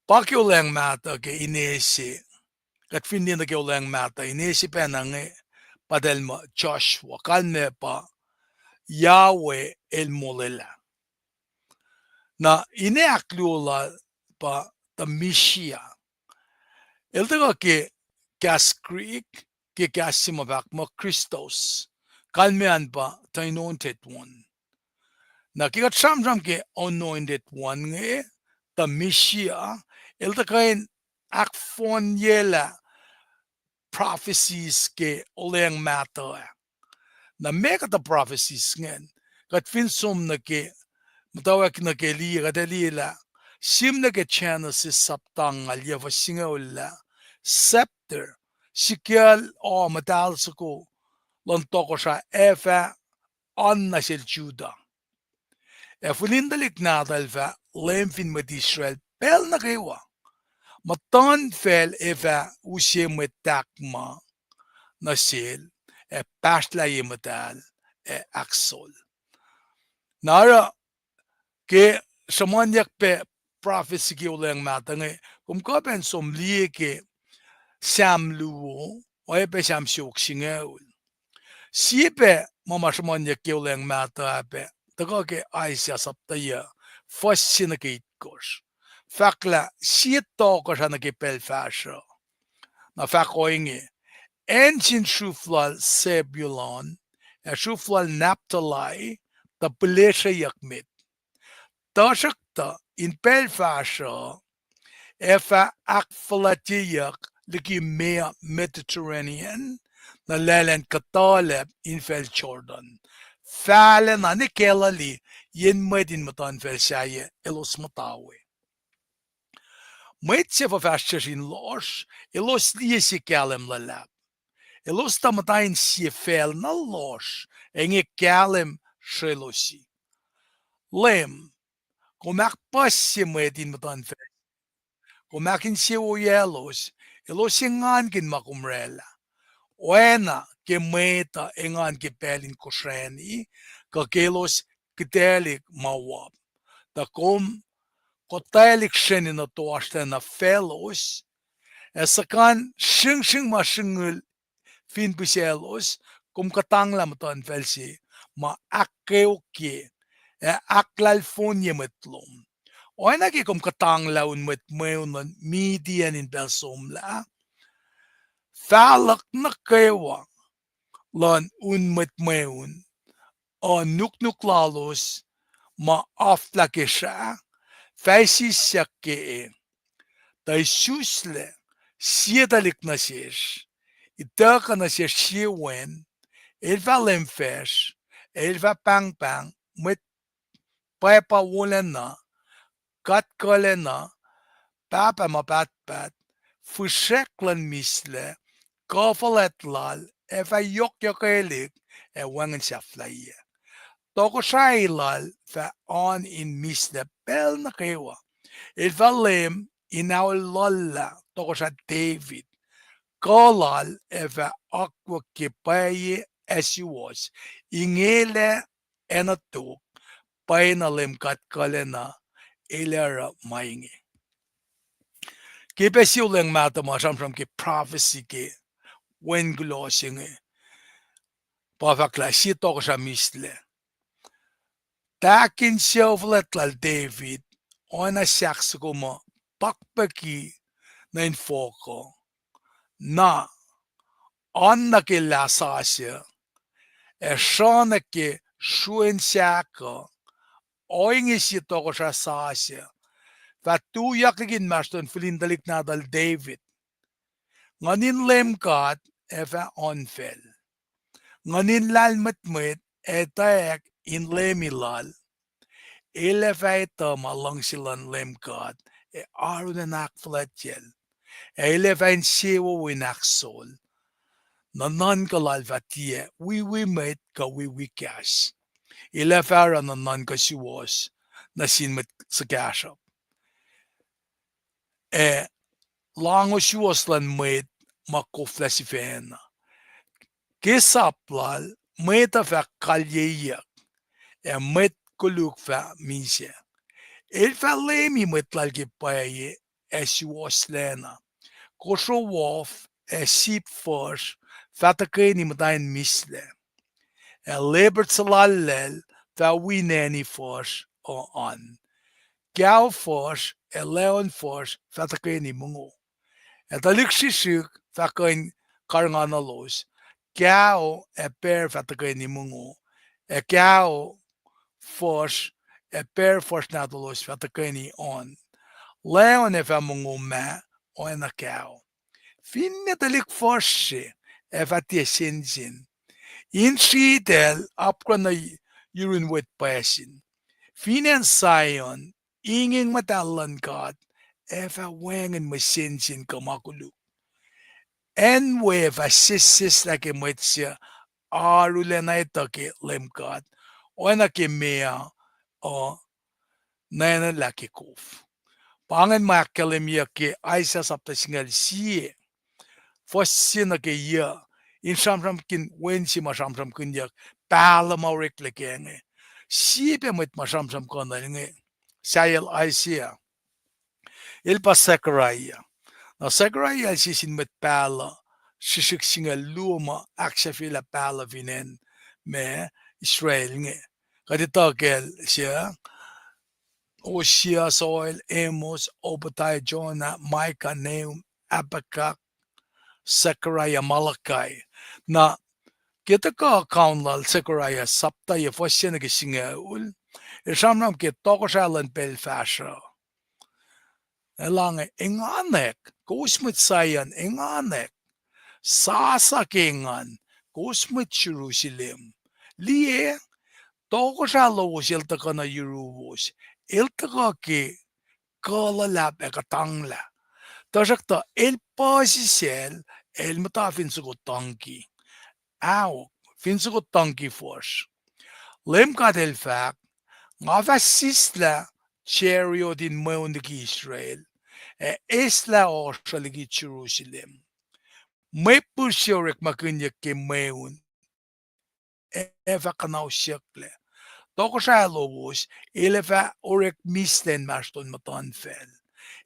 Pa ke Olweacng Mahtuh ke ine se, kuht fin liye nuh ke Olweacng Mahtuh, ine se pacna inge pa eltahl muh Joshua, kalmac pa Yahweh el molwelah. Na ine ahkluo lal pa the Messiah. El tuhkuh ke kahs Greek, ke kahs se ma fahk muh Christos, kalmac an pa the anointed one. Na ke kuht sramsram ke anointed one inge, the Messiah, el tuhkuh in ahkfohnyelah prophecies ke Olweacng Mahtuh ah. Na meac kuhtuh prophecies ingacn? Kuht fin som nuh ke, muhtwacwacack nuh ke liye, kuht ac liye lah, sim nuh ke Genesis sapta angngaul yuc fuhs singucul lah, scepter, sikacl uh muhtahl soko luhn tohkohsrah ac fah oan nuh sel Judah. Ac fihlin tuhlihk nahtuhl fah leum fin mwet Israel pacl nuh kwewa. Muhtuhnfacl ac fah use mwet tahkma nuh sel, ac pahsrlah ye muhtahl, ac ahksol. Na oruh ke sruhmuhnyuck pac prophecy ke Olweacng Mahtuh inge, kom kuh pac in som liye ke Sam luo, oacyacpac Sam siofok singucul. Sie pac ma ma sruhmuhnyuck ke Olweacng Mahtuh ah pac tuhkuh ke Isaiah sapta yuc, fuhs se nuh ke itkohsr. Fahk lah sie tohkohsrah nuh ke pacl fahsruh. Na fahk ohinge, acn sin sruf lal Zebulun, ac sruf lal Naphtali, tuh pihlesreyuck met. Tuhsruhktuh in pacl fahsruh, ac fah ahkfuhlwactyeyuck liki meoa Mediterranean, nuh laclacn kuhtuhlacp infacl Jordan. Fahlacna ne Galilee, yen mwet in muhtuhnfacl sahyac elos muhta we. Mwet suc fuhfahsryucsr in lohsr, elos liye sie kahlwem luhlahp. Elos tuh muhta in sie facl na lohsr, ac inge kahlwem srelosi. Leum, kom ahkpuhsye mwet in muhtuhnfacl. Kom ahkinsewowoyaclos, elos engankihn ma kom oraclah. Oacna ke mwet uh engan ke pacl in kosrani, kuh ke elos kitaclihk ma wap. Tuh kom kotaclihk sreni nuh toasrlac nuh faclos, ac suhkan sringsring ma sringil fin pihsaclos, kom kuhtanglah muhtuhnfacl se ma ahkkeokye, ac ahklahlfonye mwet lom. Oacna ke kom kuhtanglah un mwet mweun luhn Midian in pacl somlah, fahluhk nuh kwewa luhn un mwet mweun, uh, nuknuk lalos ma aflah ke srah, fah sisyak ke e. Tuh isuslac sie tuhlihk nuh sesr, ituckuh nuh sesr sie wen, el fah leum facsr, ac el fah pahngpahng mwet pwacpa wolacna, kuht kuhlacna, Pahpah ma pahtpaht, fihsrack luhn mislac, kuh fuhlwact lal ac fah yohkyohkwelihk ac wacngihn sahflahiyac. Tohkohsrahi lal fah oan in mihslac pacl nuh kwewa. El fah leum in aollohllah tohkohsrah David. Kuh lal ac fah akwuck ke pwacye ac suwohs. Ingelac ac nuh tok, pwacyena Leum God kuhlacna El ac oruh ma inge. Ke pac sie olweacng mahtuh ma sramsram ke prophecy ke wen kuloh se inge, pa fahk lah sie tohkohsrah mihslac. Tahk in sucu fuhlwact lal David, oacna sahk soko ma pakpucki nuh infohk uh, na oan nuh ke lah sasuc, ac sruhna ke sruen sahk uh, ohinge sie tohkohsrah sasuc, fah tuyak liki inmahsrlon fihlin tuhlihk nahtuhl David. Nguhn in Leum God ac fah oan facl. Nguhn in lahlmwetmwet ac etwacack in leumi lal. El ac fah etuh ma luhngse luhn Leum God ac arulacna ahkfuhlwactyacl, ac el ac fah insewowo in ahksol. Nuhnuhnkuh lal fah tiac wiwi mwet kuh wiwi kahs. El ac fah oruh nuhnuhnkuh suwohs nuh sin mwet suhkahsruhp, ac lahngo suwohs luhn mwet ma koflah sifacna. Ke sap lal, mwet uh fah kalyeiyuck, ac mwet koluk fah misac. El fah leumi mwet lal ke pwacye ac suwohslacna. Kosro wof ac sip fuhsr fah tuhkweni muhta in mihslac, ac leopard suhlallacl fah wi neni fuhsr uh an. Kao fuhsr ac leon fuhsr fah tuhkweni mongo, ac tuhlihk srihsrihk fah kuh in karihngihnuhlos. Kao ac pacr fah tuhkweni mongo, ac kao fuhsr ac pacr fuhsr nahtuhlos fah tuhkweni on. Leon ac fah mongo mah oacna kao. Finne tuhlihk fuhsr se ac fah tiac sensen in sritacl apkuhran nuh yurun mwet pwacsin. Fin acn Zion, inging muhtahl luhn God ac fah wacngihn mwe sensen kuh ma koluk. Acn we fah sesseslah ke mwet suc arulacna etuh ke Leum God, oacna ke meoa uh nwacnwaclah ke kof. Pa ingacn ma ahkkahlwemyeyuck ke Isaiah sapta singucul sie, fuhs se nuh ke yuc, in sramsramkihn wen se ma sramsramkihnyuck pahluh ma oreklac kac inge. Sie pac mwet ma sramsramkihn inge, sahyacl Isaiah, el pa Zechariah. Na Zechariah el sie sin mwet pahluh srihsrihk singucul luo ma ahksahfyelah pahluh fin acn ma Israel inge. Kuht etuh kacl se Hosea, Joel, Amos, Obadiah, Jonah, Micah, Nahum, Habakkuk, Zechariah, Malachi. Na ke tuhkuh kaun lal Zechariah sapta yuc fuhs se nuh ke singucul, el sramsram ke tohkohsrahi luhn pacl fahsruh. Elange enganwack, kowos mwet Zion, enganwack. Sasa ke engan, kowos mwet Jerusalem. Liye, tohkohsrahi lowos el tuhkuh nuh yuruwos, el tuhkuh ke kuh luhlahp ac kuhtanglah. Tuhsruhktuh el puhsisacl, el muhta fin soko tangki. Ahok, fin soko tangki fuhsr. Leum God El fahk, nga fah sislah chariot in mweun liki Israel, ac eslah ohsruh liki Jerusalem. Mwe pihsr se orekmakihnyuck ke mweun ac fah kuhnausyucklac. Tohkohsrahi lowos, el ac fah orek mihslac inmahsrlon muhtuhnfacl.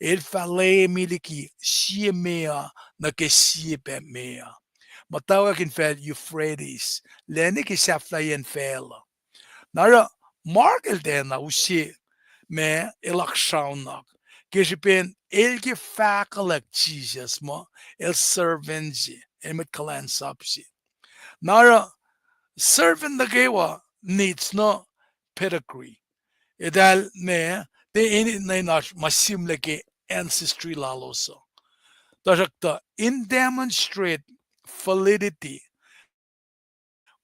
El fah leumi liki sie meoa nuh ke sie pac meoa, muhtwacwacack in facl Euphrates, lacna ke sahflahiyacn facluh. Na oruh Mark el tiacna use ma elos sraunok ke srihpen el ke fahkwelihk Jisus muh el servant se, el mwet kuhlwacnsap se. Na oruh servant nuh kwewa needs no pedigree. Eltahl ma, tiac enenuh in oasr ma sihmlac ke ancestry lalos uh. Tuhsruhktuh in demonstrate validity,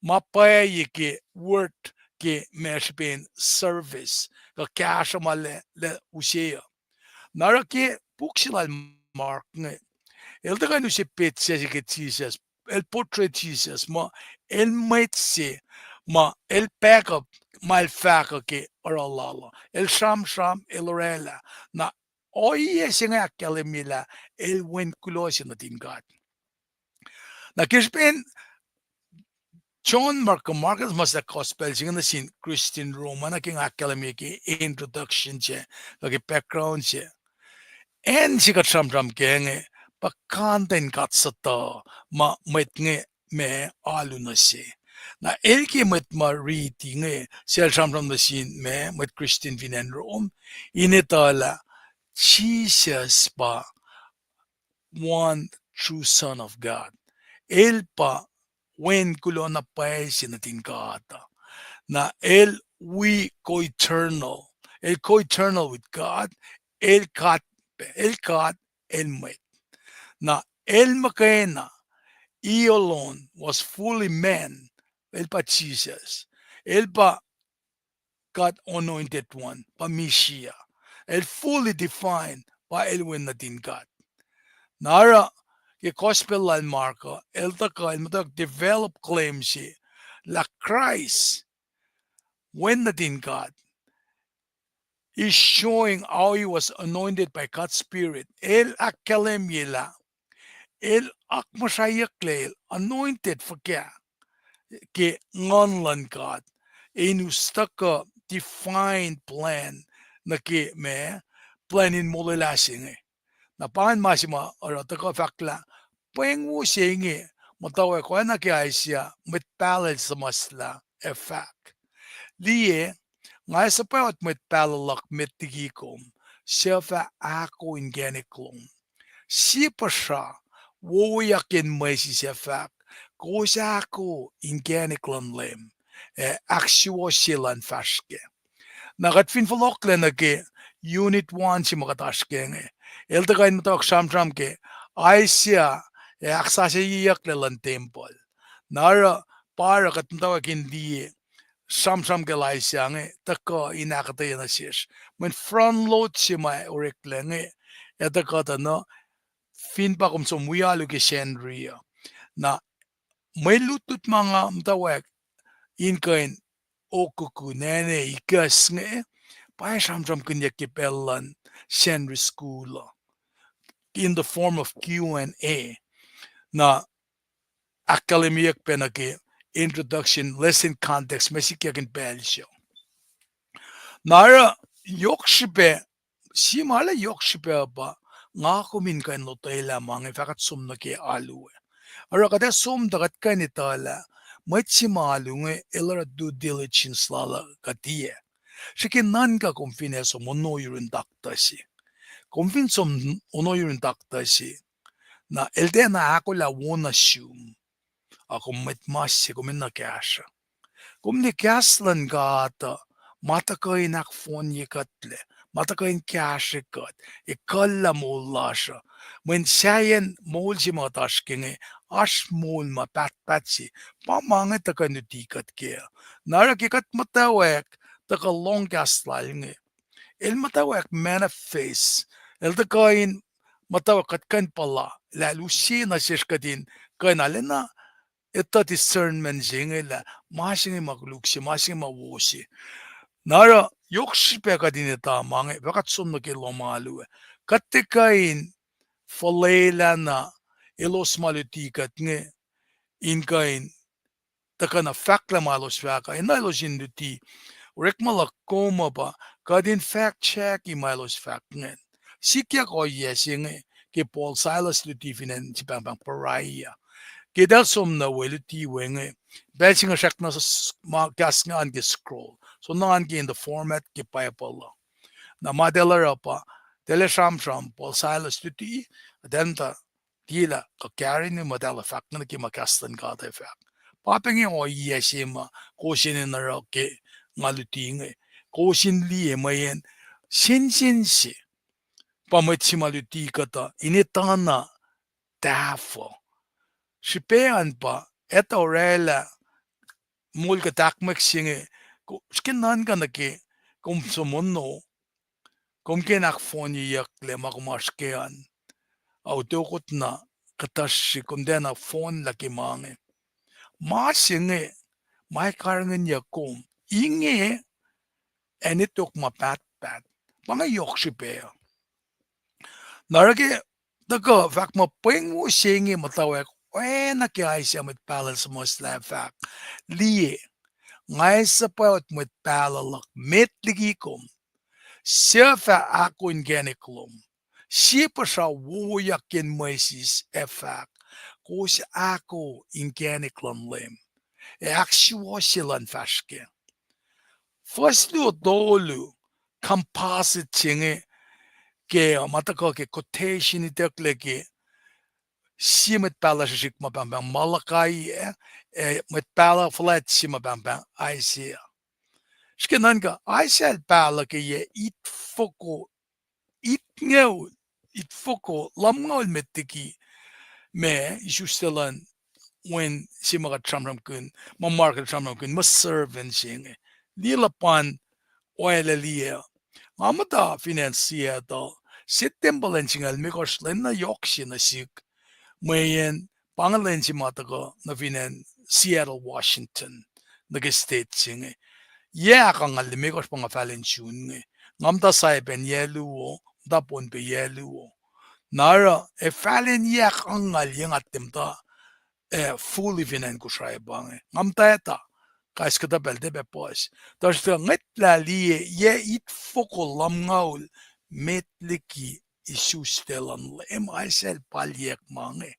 ma pwacye ke word ke ma srihpen service, kuh kahsruh ma la, la use uh. Na oruh ke puk se lal Mark inge, el tuhkuh in use petsac se ke Jisus, el portray Jisus muh el mwet se ma el back up ma el fahk uh ke oruh lal uh. El sramsram, el orwaclah. Na ohiyac se inge ahkkahlwemye lah el wen kuloh se nuhtin God. Na ke srihpen John, Mark, Markus ma slah gospel se inge nuh sin Christian Rome, oacna ke nga ahkkahlwemye ke introduction se, kuh ke background se. Acn se kuht sramsram kac inge pa content God suhtuh ma mwet inge ma alu nuh se. Na el ke mwet ma riti inge, sel sramsram nuh sin ma mwet Christian fin acn Rome, in etuh lah Jisus pa one true Son of God. El pa Wen kuloh na pwacye se nuhtin God uh. Na el wi co-eternal. El co-eternal with God. El God, el God, el mwet. Na el muhkwena, he alone was fully man. El pa Jisus. El pa God anointed one, pa Messiah. El fully divine, pa el wen nuhtin God. Na oruh, ke gospel lal Mark uh, el tuhkuh, el muhta develop claim se lah Christ, wen nuhtin God, is showing how he was anointed by God's Spirit. El ahkkahlwemye lah el akmuhsrahyucklac, anointed fuhkah ke Nguhn luhn God, in us tuhkuh divine plan nuh ke ma, plan in molwelah se inge. Na pa ingacn ma se ma oruh tuhkuh fahk lah pweng wo se inge muhtwacwacack oacna ke Isaiah, mwet pahluh el suhmuhslah ac fahk, liye, nga ac suhpwacot mwet pahluh luhk met liki kom, suc fah ahko inkacnek lom. Sie puhsra wowoyak in mwesis ac fahk, kowos ahko inkacnek luhn Leum, ac ahksuwohsye luhn fahsr kac. Na kuht fin fohlohklac nuh ke unit one se ma kuht oasr kac inge, el tuhkuh in muhtwacwacack sramsram ke Isaiah ac ahksasucyeyucklac luhn tempuhl. Na oruh, pa oruh kuht muhtwacwacack in liye sramsram kacl Isaiah inge tuhkuh in ahkuhtweyac nuh sesr mweyen front load se ma oreklac inge, ac tuhkuh tuh nuh fin pa kom som wi alu ke Sacnri uh. Na mwe lutlut ma nga muhtwacwacack in kuh in okuku nane ikucs inge, pa sramsramkihnyuck ke pacl luhn Sacnri School uh, in the form of Q and A. Na ahkkahlwemyeyuck pac nuh ke introduction, lesson context, ma sikyak in pacl se. Na oruh yohk srihpac, sie ma arlac yohk srihpac uh pa, nga kom in kuh in lotwelah ma inge fah kuht som nuh ke alu ah. Oruh kuht ac som tuh kuht kuh in etuh lah mwet se ma alu inge el oruh due diligence lal uh kuh tiac. Srihke nuhnkuh kom fin ac som ono yurun taktuh se. Kom fin som ono yurun taktuh se, na el tiacna ahkolah wona sum. A kom mwet mas se, kom enenuh kahsruh. Kom liye kahs luhn God uh ma tuhkuh in ahkfohnye kuhtlac, ma tuhkuh in kahsre kuht, ekuhllah moul lasr uh. Mweyen sahyacn moul se ma kuht oasr ke inge, oasr moul ma pahtpaht se, pa ma inge tuhkuh in luti kuht kac. Na oruh ke kuht muhtwacwacack tuhkuh lohng kahs lal inge, el muhtwacwacack manifest, el tuhkuh in muhtwacwacack kuht kuh in puhla lah el use nuh sesr kuht in kuh in arulacna etuh discernment se inge lah ma se inge ma koluk se, ma se inge ma wo se. Na oruh yohk srihpac kuht in etuh ma inge fah kuht som nuh ke lohm alu ah. Kuht tiac kuh in fuhlwelah na elos ma luti kuht inge in kuh in tuhkuh na fahklah ma elos fahk uh, enenuh elos in luti. Orekma luhk kom uh pa kuht in fact check-i ma elos fahk ingacn. Sikyak ohiyac se inge ke Paul Silas luti fin acn se pahngpahng Berea. Ke eltahl som nuh we luti we inge, pacl se inge srackna s-, ma kahs inge an ke scroll. Soenna an ke in the format ke Bible uh. Na ma eltahl oruh pa, eltahl ac sramsram Paul Silas luti, eltahl muhta tiac lah kuh karihngihn muh eltahl fahk ingacn ke ma kahs luhn God ac fahk. Pa pac inge ohiyac se ma kowos enenuh in oruh ke nga luti inge. Kowos in liye mweyen sensen se pa mwet se ma luti kuhtuh in etuh na tahfuh. Srihpac an pa, etuh orwaclah moul kuht ahkmwek se inge, ko-, srihke nuhnkuh nuh ke kom som ono, kom ke in ahkfohnyeyucklac ma kom oasr kac an, a utokotna kuhtuh srihsrihk, kom tiacna fohnlah ke ma inge. Ma se inge, ma karihngihnyuck kom. Inge, acn tok ma pahtpaht. Pa inge yohk srihpac uh. Na oruh ke tuhkuh fahk muh pweng wo se inge muhtwacwacack oacna ke Isaiah mwet pahluh suhmuhslah fahk, liye, nga suhpwacot mwet pahluh luhk met liki kom, suc fah ahkoo inkacnek lom. Sie puhsra wowoyak yen mwesis ac fahk, kowos ahkoo inkacnek luhn Leum, ac ahksuwohsye luhn fahsr kac. Fuhs luo tolu, composite se inge, ke ma tuhkuh ke quotation itucklac ke sie mwet pahluh srihsrihk ma pahngpahng Malachi, ac mwet pahluh fuhlwact se ma pahngpahng Isaiah. Srihke nuhnkuh Isaiah el pahluh ke yac itfoko, itngoul, itfoko lumngaul met liki ma isuslac luhn wen se ma kuht sramsramkihn, ma Mark el sramsramkihn, ma servant se inge. Liye luhpan oaclac liye. Nga muhta fin acn Seattle, se tempuhl an singucul limekohsr lwen na yohk se nuh sihk, mweyen pa inge lwen se ma tuhkuh nuh fin acn Seattle, Washington, nuh ke state se inge. Yac ahkangngaul limekohsr pa nga fahlen sun inge. Nga muhta Saipan yac luo, muhta Pohnpei yac luo. Na oruh ac fahlen yac ahkangngaul ye nga tiac muhta, eh, fully fin acn Kosrae pa inge. Nga muhtwacta, kais kuhtuh pacl tiac pac puhs. Tuhsruhktuh ngwetlah liye yac itfoko lumngaul met liki isuslac luhn Leum, Isaiah el palyack ma inge.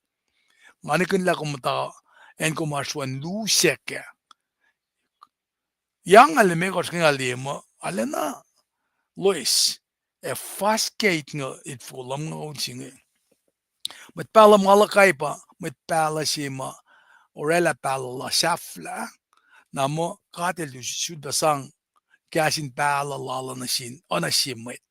Nga nihkihn lah kom muhta acn kom oasr wen lusack ah. Yac nga limekohsr inge nga liye muh arulacna loes, ac fuhs ke itngoul, itfoko lumngaul se inge. Mwet pahluh Malachi pa mwet pahluh se ma oraclah pahluh la sahflah, na muh God el sifilpac sang kahs in pahluh lal uh nuh sin, uh, nuh sin mwet.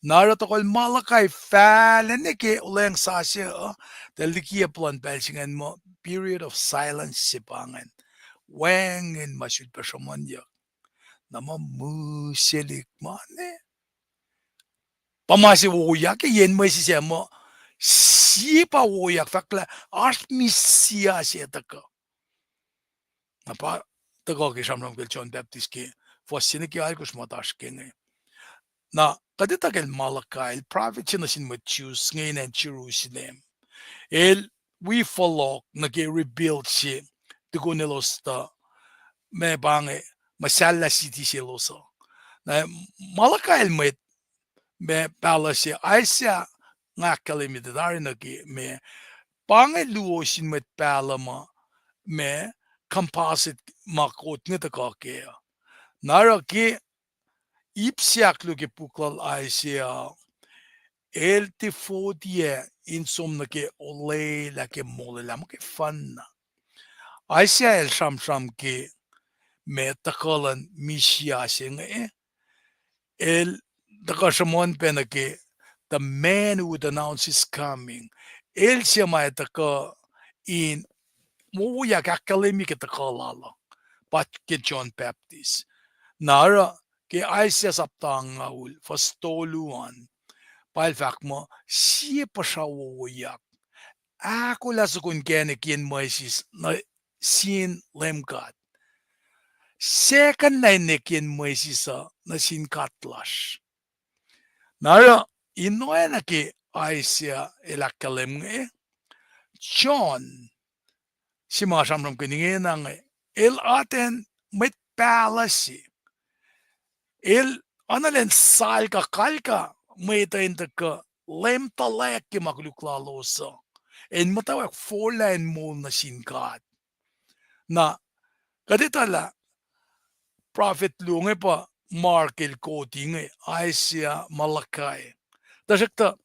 Na oruh tohkohl Malachi fahla nuh ke olweacng sasuc uh, tuh likiyac puhlan pacl se ingacn muh period of silence se pa ingacn. Wacngihn ma sifilpac sruhmuhnyuck. Na ma mihselihk ma ne, pa ma se woyak ke yen mwesis ah muh, sie pa woyak fahk lah oasr misac se tuhkuh. Na pa tuhkuh ke sramsram kacl John Baptist ke fuhs se nuh ke alkosr ma oasr ke inge. Na kuht etuh kacl Malachi, el prophet se nuh sin mwet Jews inge in acn Jerusalem. El wi fohlohk nuh ke rebuild se, tukun elos tuh, ma pa inge, muhsahllah city selos uh. Na Malachi el mwet, ma pahluh se, Isaiah nga ahkkahlwemye tari nuh ke ma, pa inge luo sin mwet pahluh ma, ma composite ma Kot inge tuhkuh kac uh. Na oruh ke ip se ahkluo ke puk lal Isaiah, el tiac fot in som nuh ke olwelah ke molwelah muhkwena. Isaiah el sramsram ke ma tuhkuh luhn misac se inge, el tuhkuh sruhmuhn pac nuh ke the man who would announce his coming. El se ma ac tuhkuh in woyak ahkkahlwemye ke tuhkuh lal uh, pa ke John Baptist. Na oruh ke Isaiah sapta angngaul, fuhs tolu an, pa el fahk muh, sie puhsra wowoyak ahkolah soko inkacnek yen mwesis nuh sin Leum God, secondlah inkacnek yen mwesis uh nuh sin God lasr. Na oruh in oacna ke Isaiah el ahkkahlwem inge, John, se ma sramsramkihn ingena inge, el atacn mwet pahluh se. El, analen salka kalka mwet uh in tuhkuh leum tuhlac ke ma koluk lalos uh, in muhtwacwacack forlah in moul nuh sin God. Na kuht etuh lah prophet luo inge pa Mark el koti inge, Isaiah, Malachi. Tuhsruhktuh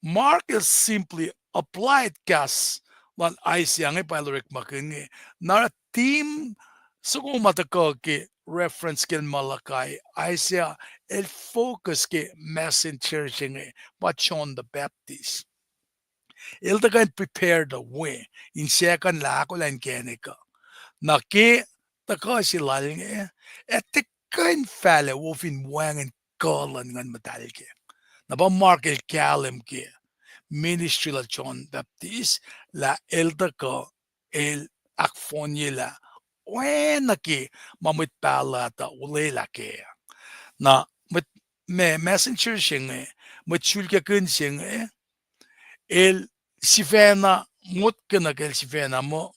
Mark el simply applied kahs luhn Isaiah inge pa el orekmakihn inge. Na theme soko ma tuhkuh ke reference kacl Malachi, Isaiah el focus ke messenger se inge pa John the Baptist. El tuhkuh in prepare the way in secondlah ahkolah inkacnek uh. Na ke tuhkuh se lal inge, ac tuhkuh in fahlac wo fin wacngihn kuh luhn Nguhn Muhtahl kac. Na pa Mark el kahlwem ke ministry lal John Baptist, lah el tuhkuh, el ahkfohnyelah oacna ke ma mwet pahluh tuh olwelah kac. Na mwet, ma messenger se inge, mwet sulkakihn se inge, el sifacna, motko nuh ke el sifacna muh,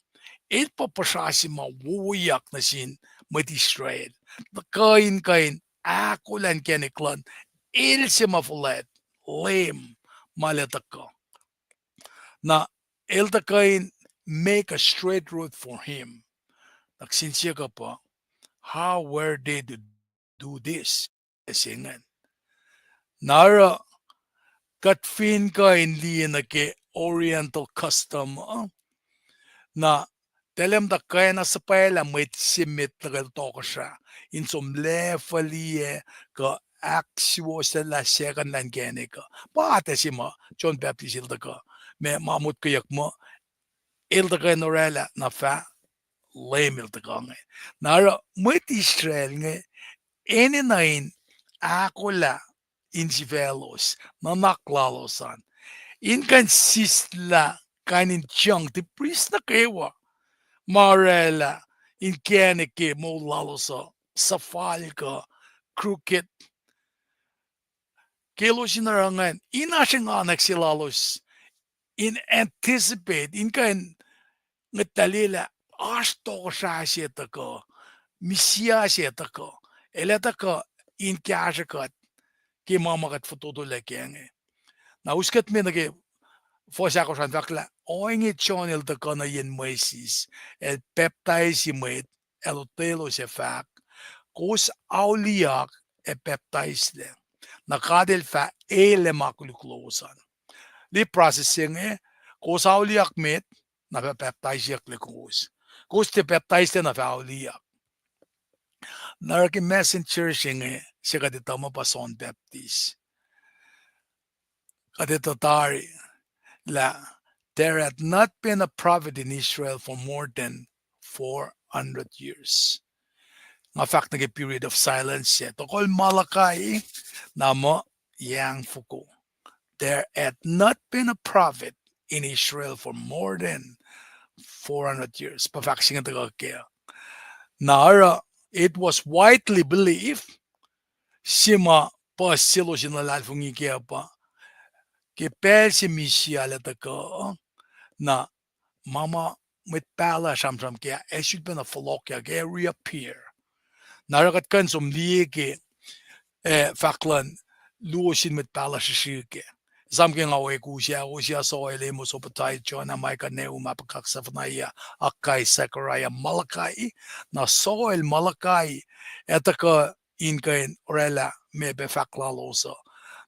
el pa puhsra se ma wowoyak nuh sin mwet Israel. Kuh in, kuh in ahkolah inkacnek luhn el se ma fuhlwact, Leum, ma el ac tuhkuh. Na el tuhkuh in make a straight road for him. Na kihsen siyuck uh pa, how were they to do this? Se ingacn. Na oruh kuht fin kuh in liye nuh ke Oriental custom uh, na tahlwem tuh kwacna suhpwaclah mwet se met nuh ke tohkohsrah in som lacfuhliyac kuh ahksuwohslah second lah inkacnek uh. Pa atac se ma John Baptist el tuhkuh, ma, ma motkweyuck muh el tuhkuh in orwaclah na fah Leum el tuhkuh inge. Na oruh mwet Israel inge enenuh in ahkolah insifaclos, nuhnak lalos an, in kuh in sislah kain in junk, debris nuh kwewa ma orwaclah inkacnek ke moul lalos uh, suhfal kuh crooked. Ke elos in oruh ingacn, in oasr enganwack se lalos in anticipate, in kuh in ngwetlah lah oasr tohkohsrah se tuhkuh, Messiah se tuhkuh, el ac tuhkuh in kahsrwe kuht ke ma ma kuht fototolac kac inge. Na us kuht me nuh ke fuhs ahkosr an, fahk lah ohinge John el tuhkuh nuh yen mwesis, el pacptaisi mwet, el otwelos ac fahk, kowos auliyak ac pacptaislac, na God el fah el ac ma koluk lowos an. Liye process se inge, kowos auliyak met, na fah pacptaisiyucklac kowos. Kowos tiac pacptaislac na fah auliyak. Na oruh ke messenger se inge, se kuht etuh muh pa John Baptist. Kuht etuh tari lah there had not been a prophet in Israel for more than four hundred years. Nga fahk nuh ke period of silence se, tohkohl Malachi, na muh yangfoko. There had not been a prophet in Israel for more than four hundred years. Pa fahk se inge tuhkuh kac. Na oruh, it was widely believed, se ma puhs selos in luhlahlfongi kac pa, ke pacl se Messiah el ac tuhkuh, na ma ma mwet pahluh sramsram kac ac sulpacna fohlohkyak ac reappear. Na oruh kuht kuh in som liye ke, eh, fahk luhn luo sin mwet pahluh srihsrihk ah. Esam ke nga wek us ah, Hosea, Joel, Amos, Obadiah, Jonah, Micah, Nahum, Habakkuk, Zephaniah, Haggai, Zechariah, Malachi. Na Joel, Malachi, ac tuhkuh in kuh in orwaclah ma pac fahk lalos uh.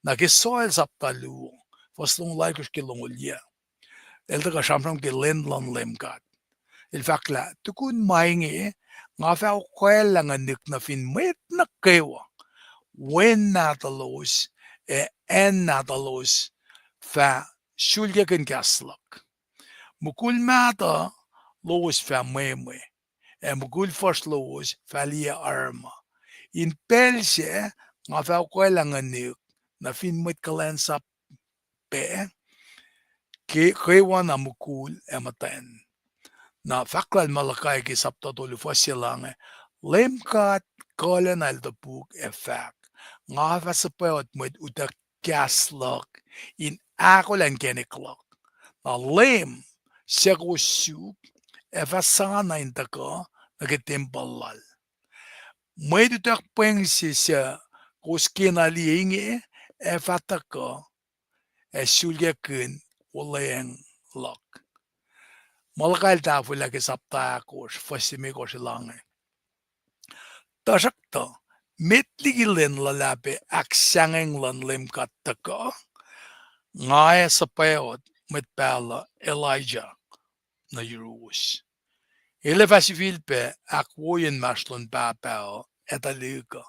Na ke Joel sapta luo, fuhs longoul alkosr ke longoul yac, el tuhkuh sramsram ke lwen luhn Leum God. El fahklah, tukun ma inge, nga fah okwacllah nguhnihk nuh fin mwet nuh kwewa, wen nahtuhlos ac acn nahtuhlos fah sulkakihn kahs luhk. Mukul mahtuh lowos fah mwemwe, ac mukul fuhsr lowos fah liye arma. In pacl sac nga fah okwacllah nguhnihk nuh fin mwet kuhlwacnsap pac, ke kwewana mukul ac muhtwacn. Na fahk lal Malachi ke sapta tolu fuhs se lahnge, Leum God kuhlacna el topuk ac fahk, nga fah suhpwacot mwet utuck kahs luhk in ahkolah inkacnek luhk. Na Leum suc kowos suk ac fah sana in tuhkuh nuh ke tempuhl lal. Mwet utuck pweng se suc kowos kena liye inge ac fah tuhkuh ac sulkakihn olweacng luhk. Malachi el tahfwelah ke sapta ahkosr, fuhs limekohsr lahnge. Tuhsruhktuh, met liki lwen luhlahp ac ahksahngweng luhn Leum God tuhkuh, nga ac suhpwacot mwet pahluh Elijah nuh yuruwos. El ac fah sifilpac ahkwoye inmahsrlon pahpah uh ac tuhlihk uh,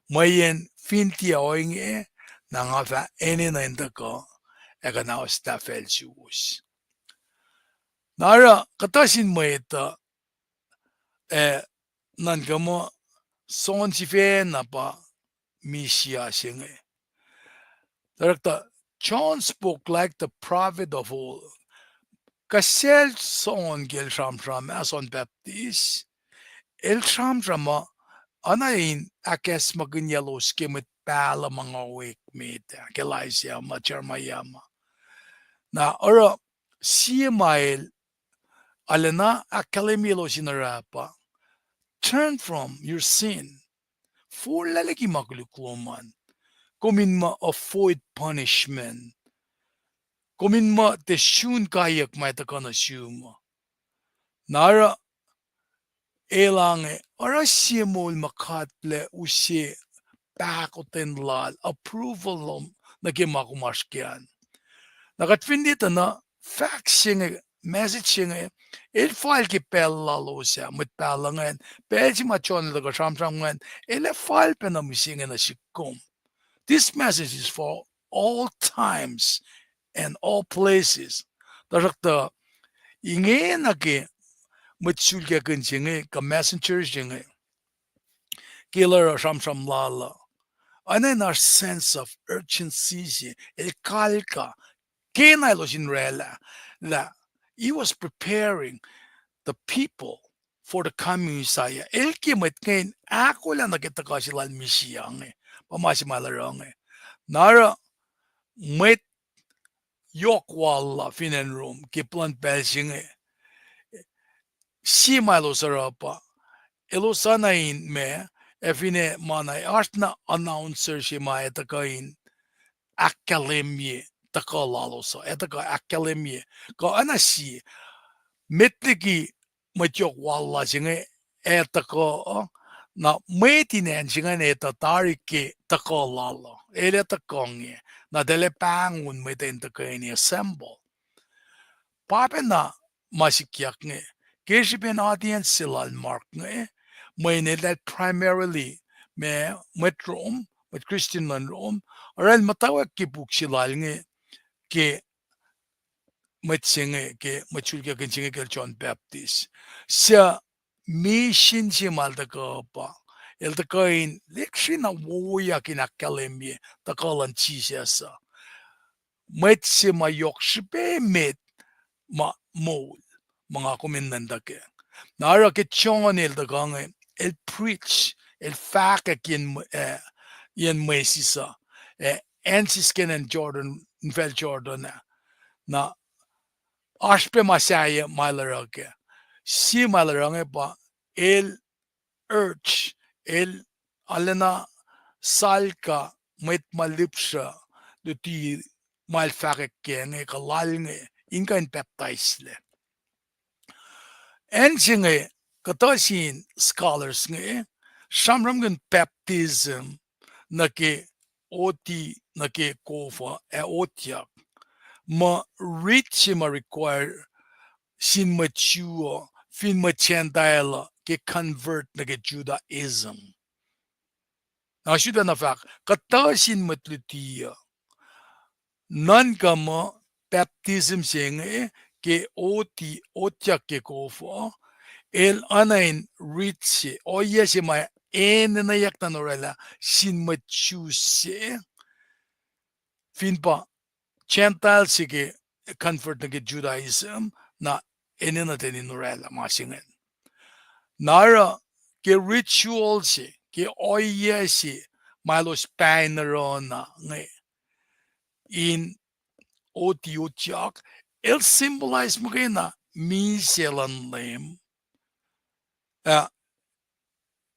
mweyen fin tiac ohinge, na nga fah enenuh in tuhkuh ac kuhnaoslah facl suwos. Na oruh kuhtuh sin mwet uh, ac nuhnkuh muh John sifacna pa Messiah se inge. Tuhsruhktuh John spoke like the prophet of old. Kahs sel John ke el sramsram ah, John Baptist, el sramsram uh, oacna in ahkacsmakihnyaclos ke mwet pahluh ma nga wek met ah, ke Isaiah ma, Jeremiah ma. Na oruh sie ma el arulacna ahkkahlwemyelos in oruh pa, turn from your sin. Forlah liki ma koluk lom an. Kom in muh avoid punishment. Kom in muh tiac sun kaiyuck ma tuhkuh nuh sum uh. Na oruh, el ange, oruh sie moul ma God El use pahkotwen Lal, approval lom nuh ke ma kom oasr kac an. Na kuht fin liye tuh na, fahk se inge, message se inge, el fal ke pacl lalos ah, mwet pahluh ingacn, pacl se ma John el tuhkuh sramsram ingacn, el ac fal pacna mihsenge nuh sihk kom. This message is for all times and all places. Tuhsruhktuh, ingena ke mwet sulkakihn se inge, kuh messenger se inge, ke el oruh sramsram lal uh, oacna in oasr sense of urgency se, el kalka, kena elos in oraclah, lah he was preparing the people for the coming Messiah. El ke mwet inge in ahkolah nuh ke tuhkuh se lal Messiah inge, pa ma se ma el oruh inge. Na oruh mwet yohk wal uh fin acn Rome ke plwacn pacl se inge, sie ma elos oruh pa, elos oacna in ma, ac finne ma na oasr na announcer se ma ac tuhkuh in ahkkahlwemye tuhkuh lalos uh, ac tuhkuh ahkkahlwemye, kuh oacna sie, met liki mwet yohk wal uh se inge ac tuhkuh uh, na mwet in acn se ingacn etuh tari ke tuhkuh lal uh, el ac tuhkuh inge, na eltahl ac pahngon mwet in tuhkweni assemble. Pa pacna ma sikyak inge, ke srihpen audience se lal Mark inge, mweyen eltahl primarily ma, mwet Rome, mwet Christian luhn Rome, oruh el muhtwacwacack ke puk se lal inge, ke mwet se inge, ke mwet sulkakihn se inge ke John Baptist. Suc mission se ma el tuhkuh pa, el tuhkuh in lihksreni wowoyak in ahkkahlwemye tuhkuh luhn Jisus uh. Mwet se ma yohk srihpac met ma moul, ma nga kom in nuhnkuh kac. Na oruh ke John el tuhkuh inge, el preach, el fahkwack yen, eh, yen mwesis uh, eh, acn sisken acn Jordan, infacl Jordan ah. Na oasr pac ma sahyac ma el oruh kac. Sie ma el oruh inge pa, el urge, el arulacna salka mwet ma lihpsruh luti ma el fahkwack kac inge kuh lal inge in kuh in pacptaislac. Acn se inge, kuhtuh sin scholars inge sramsramkihn baptism nuh ke oti, nuh ke kof uh ac otyak, muh riti se ma require sin mwet Jew uh fin mwet Gentile uh ke convert nuh ke Judaism. Na sutacna fahk, kuhtuh sin mwet luti uh nuhnkuh muh baptism se inge ke oti, otyak ke kof uh, el oacna in riti se, ohiyac se ma enenuh yak na in oraclah sin mwet Jew se, fin pa Gentile se ke convert nuh ke Judaism, na enenuh ten in oraclah ma se ingacn. Na oruh ke ritual se, ke ohiyac se ma elos pahngon na inge in oti, otyak, el symbolize muhkwena misac luhn Leum. Ah,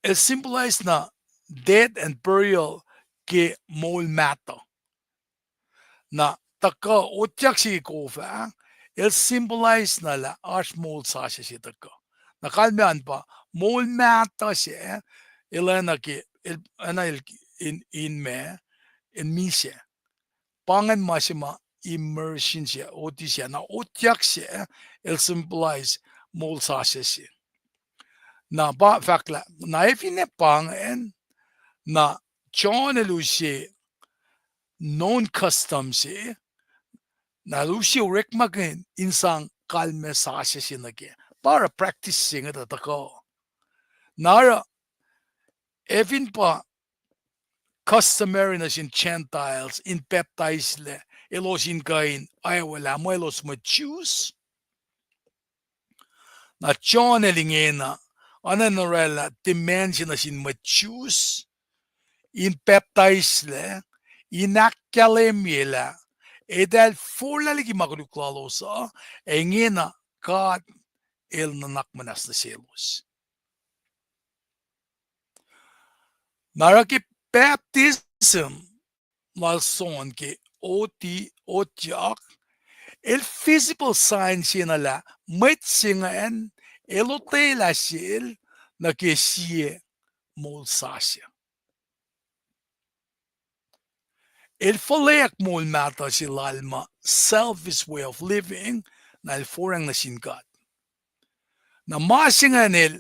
el symbolize na death and burial ke moul mahtuh. Na tuhkuh otyak se ke kof ah, el symbolize na lah oasr moul sasuc se tuhkuh. Na kalmac an pa, moul mahtuh se, el oacna ke, el oacna el in, in ma, el misac. Pa ingacn ma se ma immersion se, oti se, na otyak se, el symbolize moul sasuc se. Na pa fahk lah, na e finne pa ingacn, na John el use known custom se, na el use orekmakihn in sang kalmac sasuc se nuh kac. Pa oruh practice se inge tuh tuhkuh. Na oruh, e fin pa customary nuh sin Gentiles in pacptaislac elos in kuh in oacwacack lah muh elos mwet Jews. Na John el ingena, oacna in orwaclah demand se nuh sin mwet Jews in pacptaislac, in ahkkahlwemye lah eltahl forlah liki ma koluk lalos uh, ac ingena God el nuhnak muhnahs nuh selos. Na oruh ke baptism lal John ke oti, otiak, el visible sign se na lah mwet se ingacn el otwelah sel nuh ke sie moul sasuc. El fuhlweack moul mahtuh se lal ma selfish way of living, na el forang nuh sin God. Na ma se ingacn el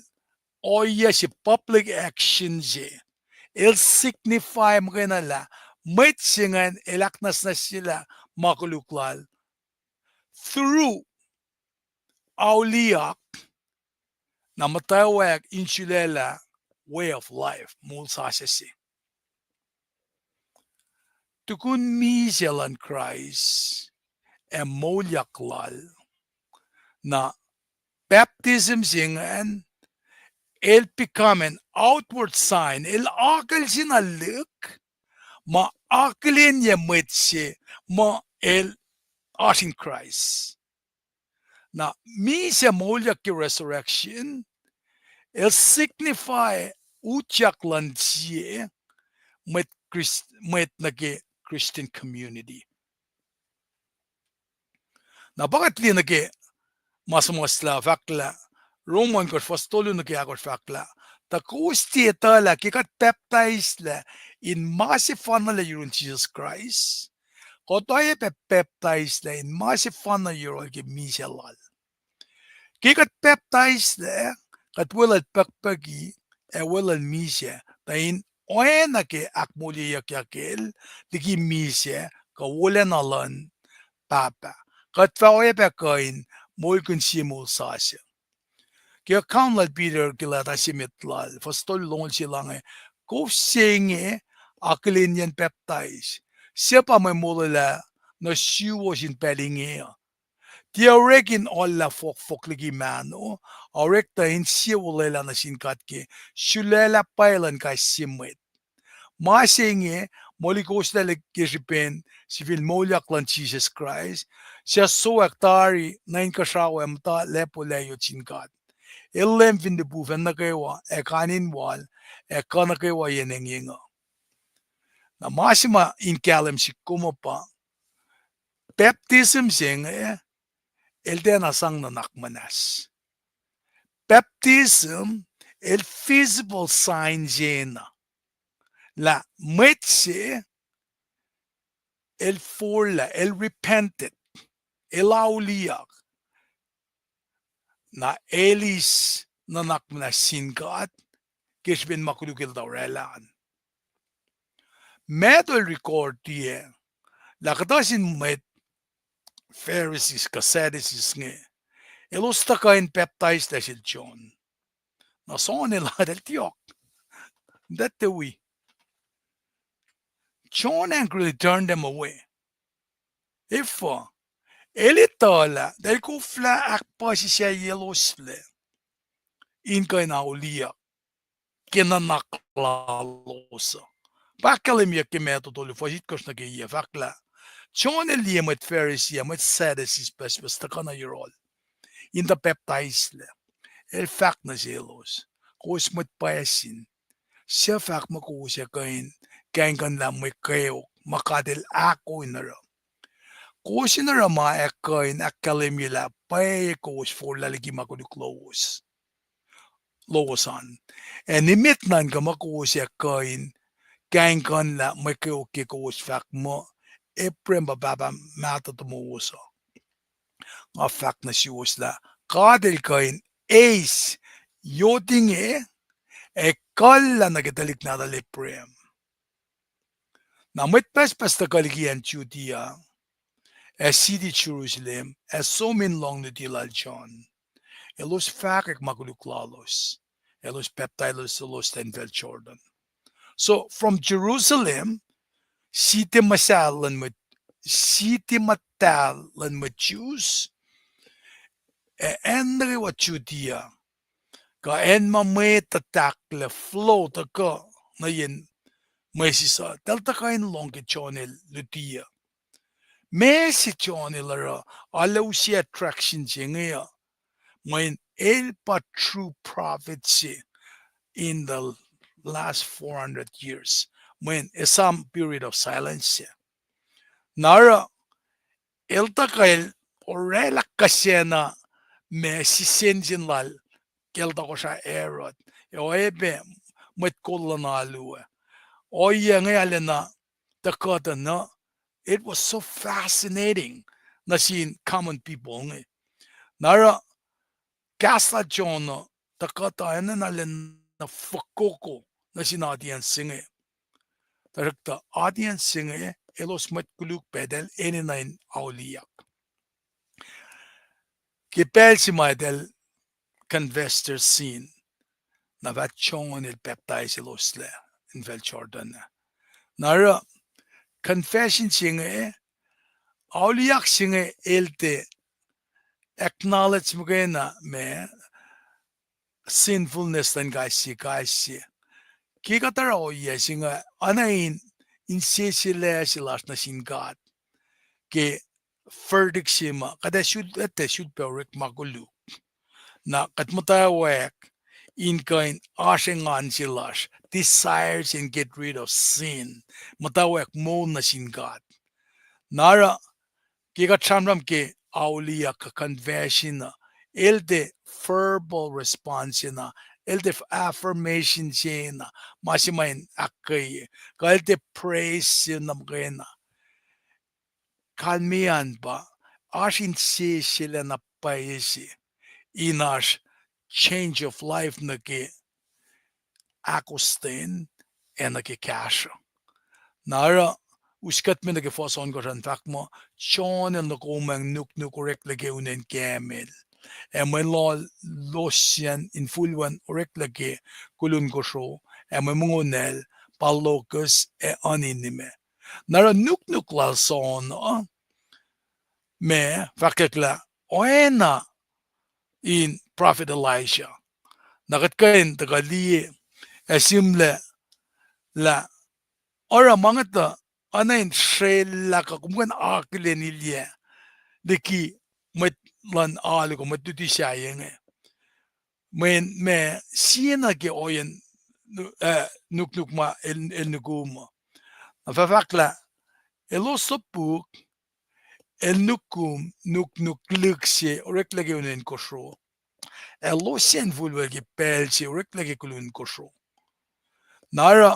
ohiyac se, public action se, el signify muhkwena lah mwet se ingacn el ahknwacsnwacsyelah ma koluk lal through auliyak, na muhtwacwacack in sulaclah way of life, moul sasuc se. Tukun misac luhn Kraist ac moulyak lal, na baptism se ingacn, el become an outward sign, el akucl se na lihk ma akihlenyac mwet se muh el oasr in Kraist. Na misac moulyak ke resurrection, el signify utyak luhn sie mwet Christ-, mwet nuh ke Christian community. Na pa kuht liye nuh ke ma suhmuhslah fahk lah, Rom ohnkohsr fuhs tolu nuh ke ahkosr fahk lah, tuh kowos tiac etuh lah ke kuht pacptaislac in ma sefanna lac yurun Jisus Kraist, kuht oacyacpac pacptaislac in ma sefanna yohrohl ke misac lal. Ke kuht pacptaislac, kuht weluhl pukpuki ac weluhl misac, tuh in oacna ke ahkmoulyeyuckyuckel liki misac kuh wolacna luhn Pahpah, kuht fah oacyacpac kuh in moulkihn sie moul sasuc. Ke account lal Peter ke leta se met lal, fuhs tolu, longoul se, el inge, kowos se inge akihlenyacn pacptais, suc pa mwe molwelah nuh suwos in pacl inge uh. Tiac orek in oallah fohkfohk liki mahno, a orek tuh insie olwelah nuh sin God ke sulaclah pwacye luhn kais sie mwet. Ma se inge molikoslac ke srihpen sifil moulyak luhn Jisus Kraist, suc sowack tari nuh inkuhsrao ac muhta lacpolah yot sin God. El Leum fin lihpufacn nuh kwewa, ac kain in wal, ac kuh nuh kwewa yen engyeng uh. Na ma se ma in kahlwem sihk kom uh pa, baptism se inge, el tiacna sang nuhnak muhnahs. Baptism el visible sign se na lah mwet se el forlah, el repented, el auliyak, na el eis nuhnak muhnahs sin God ke srihpen ma koluk el tuh orwaclah an. Matthew el recordiyac lah kuhtuh sin mwet Pharisees kuh Sadducees inge, elos tuhkuh in pacptaislac sel John. Na John el, el tiok, that the way. John angrily turned them away. Efuh? El etuh lah eltahl koflah ahkpuhsisacyeloslac in kuh in auliyak ke nuhnak lalos uh. Pa ahkkahlwemyeyuck ke Matthew tolu, fuhs itkohsr nuh ke yac, fahk lah John el liye mwet Pharisee ac mwet Sadducees pucspucs tuhkuh nuh yohrohl in tuh pacptaislac. El fahk nuh selos, kowos mwet pwacye sin, suc fahk muh kowos ac kuh in kaingkuhnlah mwe kweok ma God El ahkoo in oruh? Kowos in oruh ma ac kuh in ahkkahlwemye lah pwacye kowos forlah liki ma koluk lowos, lowos an, ac nimet nuhnkuh muh kowos ac kuh in kaingkuhnlah mwe kweok ke kowos fahk muh Abraham pa pahpah mahtuh tomowos uh. Nga fahk nuh suwos lah God El kuh in eis yot inge ac ekuhllah nuh ke tuhlihk nahtuhl Abraham. Na mwet pucspucs tuhkuh liki acn Judea ac city Jerusalem ac som in lohng luti lal John. Elos fahkwack ma koluk lalos, elos pacptaiselos tuh infacl Jordan. So from Jerusalem, city muhsahllah luhn mwet siti muhtahl luhn mwet Jews, ac acn nuh kwewa Judea, kuh acn ma mwet uh tahklac flow tuhkuh nuh yen Moses uh, eltahl tuhkuh in lohng ke John el luti uh. Ma se John el oruh, arlac use attraction se inge uh, mweyen el pa true prophet se in the last four hundred years, mweyen esam period of silence se. Na oruh, el tuhkuh el orwaclah kihsacna ma sisensen lal ke el tohkohsrah Herod, ac oacyacpac mwet kol luhn alu ah. Ohiyac inge arulacna tuhkuh tuh nuh, it was so fascinating nuh sin common people inge. Na oruh, kahs lal John uh tuhkuh tuh enenuh lacna fokoko nuh sin audience se inge. Tuhsruhktuh audience se inge, elos mwet koluk pac, eltahl enenuh in auliyak. Ke pacl se ma eltahl confess their sin, na fah John el pacptaiseloslac infacl Jordan ah. Na oruh, confession se inge, auliyak se inge el tiac acknowledge muhkwena ma sinfulness luhn kais sie, kais sie. Ke kuht oruh ohiyac se inge, oacna in, inseselac se lasr nuh sin God ke verdict se ma kuht ac sulpac, sulpac orek ma koluk. Na kuht muhtwacwacack in kuh in oasr engan se lasr, desire se in get rid of sin, muhtwacwacack moul nuh sin God. Na oruh, ke kuht sramsram ke auliyak kuh confession uh, el tiac verbal response na, el tiac affirmation se na, ma se ma in ahkkweye, kuh el tiac praise se na muhkwena. Kalmeyac pa, oasr inseselac na pwacye se in oasr change of life nuh ke ahkostwen ac nuh ke kahsruh. Na oruh, us kuht me nuh ke fuhs ohnkohsr an fahk muh, John el nuhkomwacng nuknuk oreklac ke unen camel, ac mwe loh, losyacn infulwen oreklac ke kulun kosro, ac mwe mongonwel pa locusts ac honey nime. Na oruh nuknuk lal John uh, ma fahkwack lah oacna in prophet Elijah. Na kuht kuh in tuhkuh liye ac sihmlac lah oruh ma inge tuh oacna in srwaclah kuh kom kuh in akihlen ilyac liki mwet luhn alu kuh mwet luti sahyac inge. Mweyen ma sie na ke ohiyacn, eh, nuknuk ma el, el nukum uh. Na fah fahk lah elos topuk, el nukum nuknuk lihk se oreklac ke unen kosro, ac losyacn infulwel ke pacl se oreklac ke kulun kosro. Na oruh,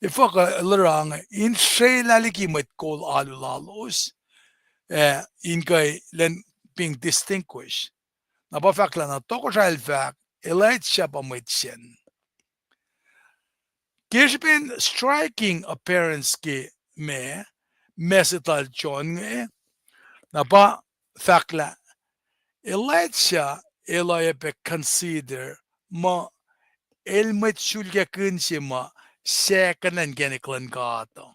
efuh kuh el oruh inge, in srwaclah liki mwet kol alu lalos, eh, in kuh in being distinguished. Na pa fahk lah na tohkohsrah el fahk, Elijah pa mwet sacn. Ke srihpen striking appearance ke ma, message lal John inge, na pa fahk lah Elijah el oacyacpac consider muh el mwet sulkakihn se ma second inkacnek luhn God uh.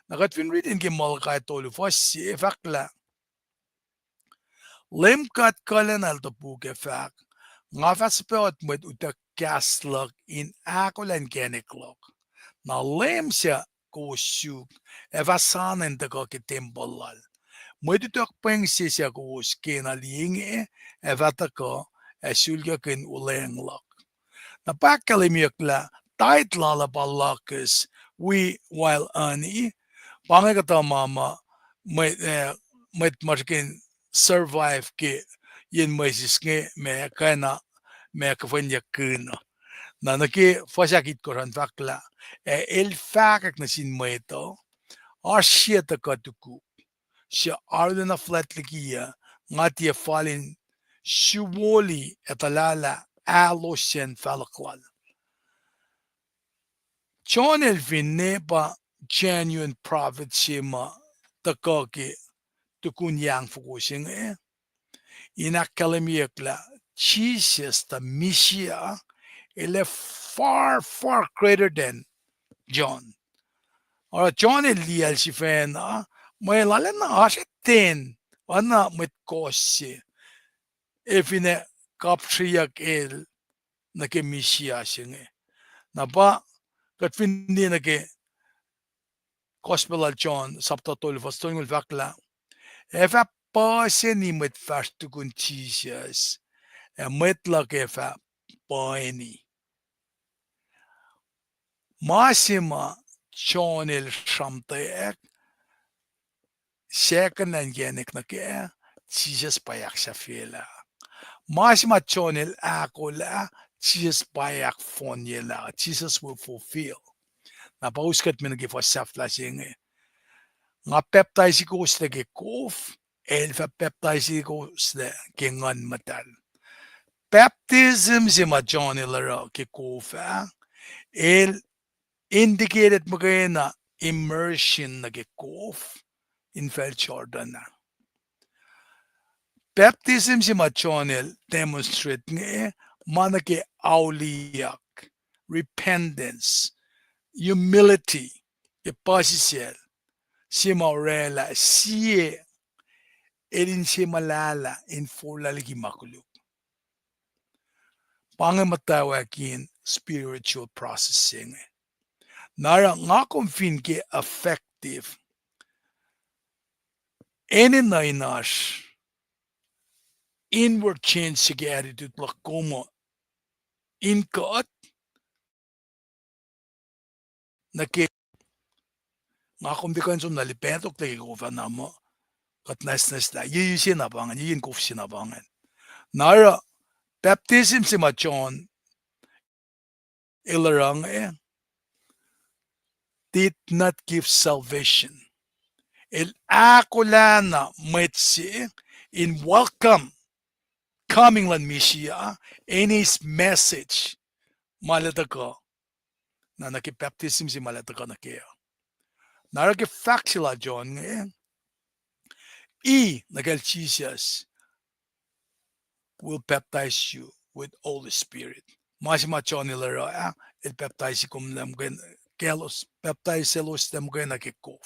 Na kuht fin riti ke Malachi tolu fuhs sie, fahk lah Leum God kuhlwacna el topuk ac fahk, nga fah suhpwacot mwet utuck kahs luhk in ahkolah inkacnek luhk. Na leum suc kowos suk ac fah sana in tuhkuh ke tempuhl lal. Mwet utuck pweng se suc kowos kena liye inge ac fah tuhkuh ac sulkakihn wuhlweacng luhk. Na pa ahkkahlwemyeyuck lah tithe lal uh pa locusts, wi wild honey, pa inge kuhtuh ma ma mwet, eh, mwet ma srihke in survive ke yen Moses inge ma kwacna ma kuhfwenyuck kihn uh. Na nuh ke fuhs ahkitkohsr an fahk lah, ac el fahkwack nuh sin mwet uh, oasr sie tuhkuh tukuk suc arulacna fuhlwact likiyuc, nga tiac fal in suwoli ac tuhlahlah ahlosyacn fahluhk lal. John el finne pa genuine prophet se ma tuhkuh ke tukun yang foko se inge, in ahkkahlwemyeyuck lah Jesus the Messiah, el ac far, far greater than John. Oruh John el liyacl sifacna, Mwe lal ah na oasr ten, oacna mwet kohs se, e finne kapsreyuck el nuh ke Messiah se inge. Na pa kuht fin liye nuh ke Gospel lal John, sapta tolu, fuhs tolngoul fahk lah, ac fah puhseni mwet fahsr tukun Jisus, ac mwet luhk ac fah puhseni. Ma se ma John el sramtweack, second an inkacnek nuh kac, Jisus pa ahksahfyelah. Ma se ma John el ahkolah, Jisus pa ahkfohnyelah, Jesus will fulfill. Na pa us kuht me nuh ke fuhs sahflah se inge. Nga pacptaisi kowos lac ke kof, el fah pacptaisi kowos lac ke Nguhn Muhtahl. Baptism se ma John el oruh ke kof ah, el indicated muhkwena immersion nuh ke kof infacl Jordan ah. Baptism se ma John el demonstrate inge, ma nuh ke auliyak, repentance, humility, ke puhsisacl, se ma orwaclah sie el inse muhlahlah in forlah liki ma koluk. Pa inge muhtwacwacack in spiritual process se inge. Na oruh nga kom fin ke effective, enenuh in oasr inward change se ke attitude luhk kom uh in kuht nuh ke nga kom tiac kuh in som na lipatok lac ke kof ah na muh kuht nwacsnwacslah, ye, ye se na pa ingacn, ye in kof se na pa ingacn. Na oruh baptism se ma John el oruh inge did not give salvation. El ahkolah na mwet se in welcome coming luhn Messiah in his message ma el tuhkuh. Na nuh ke baptism se ma el tuhkuh nuh kac uh. Na oruh ke fahk se lal John inge, i, nuh kacl Jisus, will baptize you with Holy Spirit. Ma se ma John el oruh ah, el pacptaisi kom lah muhkwena, kaclos, pacptaiselos lah muhkwena ke kof.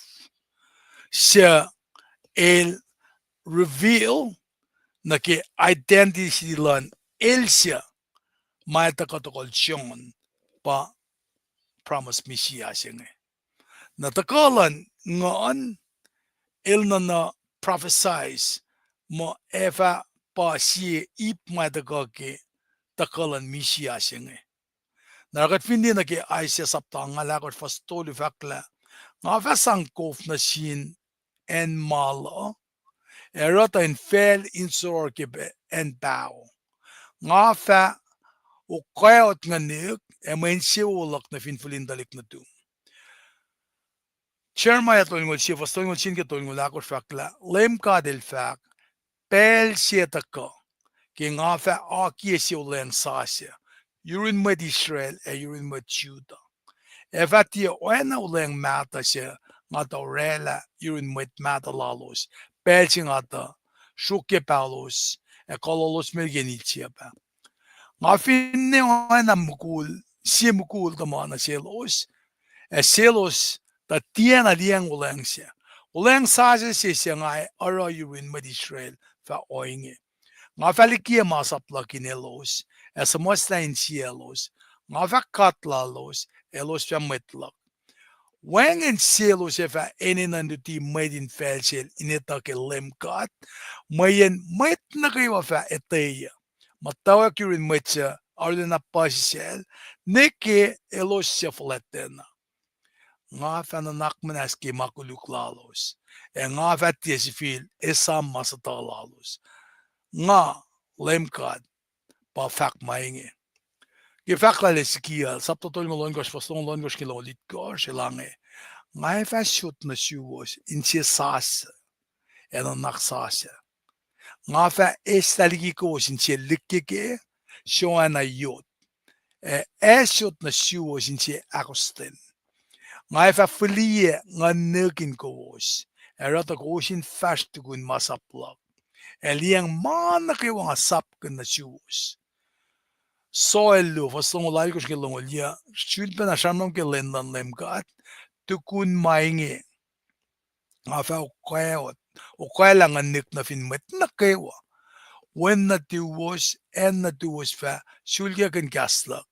Suc el reveal nuh ke identity luhn el suc ma tuhkuh tohkohl John pa promise Messiah se inge. Na tuhkuh luhn Nguhn, el nuhna prophesies muh ac fah pa sie ip ma tuhkuh ke tuhkuh luhn Messiah se inge. Na oruh kuht fin liye nuh ke Isaiah sapta angngaul ahkosr fuhs tolu fahk lah, nga fah sang kof nuh sin acn malu, ac oruh tuh infacl in soror ke acn paho. Nga fah okwaot nguhnihk ac mwe insewowo luhk nuh fin fihlin tuhlihk nuhtum. Jeremiah tolngoul sie fuhs tolngoul sie nuh ke tolngoul ahkosr fahk lah, Leum God El fahk, pacl se tuhkuh ke nga fah akiyac sie olweacng sasuc yurin mwet Israel ac yurin mwet Judah. Ac fah tiac oacna olweacng mahtuh suc nga tuh orwaclah yurin mwet mahtuh lalos pacl se nga tuh sruokyac paholos ac kuhlolos met ke Egypt ah. Nga finne oacna mukul, sie mukul tuhmuhk nuh selos, ac selos tuh tiacna liyacacng olweacng sac. Olweacng sasuc se suc nga oruh yurin mwet Israel fah ohinge. Nga fah likiyac masap luhk in elos, ac suhmuhslah insiyaclos. Nga fah God lalos, elos fah mwet luhk. Wacngihn selos ac fah enenuh in luti mwet in facl sel in etuh ke Leum God, mweyen mwet nuh kwewa fah etweyuc, muhtwacwacack yurin mwet suc arulacna puhsisacl, nwe ke elos suc fuhlwactlacna. Nga fah nuhnak muhnahs ke ma koluk lalos, ac nga fah tiac sifil esam ma suhtuh lalos. Nga, Leum God, pa fahk ma inge. Ke fahk lal Ezekiel, sapta tolngoul ohnkohsr, fuhs longoul ohnkohsr ke longoul itkohsr, el ange, nga ac fah sot nuh suwos inse sasuc ac nuhnak sasuc. Nga fah eslah liki kowos inse likeke, soana yot, ac ac sot nuh suwos inse ahkostwen. Nga ac fah fihliyac nguhnnihk in kowos, ac oruh tuh kowos in fahsr tukun masap luhk, ac liyacacng ma nuh kwewa nga sapkihn nuh suwos. Joel luo, fuhs longoul alkosr ke longoul yuc, sulpacna sramsram ke lwen luhn Leum God, tukun ma inge. nga fah okwe-, okwaclah nguhnihk nuh fin mwet nuh kwewa. Wen nuhtuwos, acn nuhtuwos fah sulkakihn kahs luhk.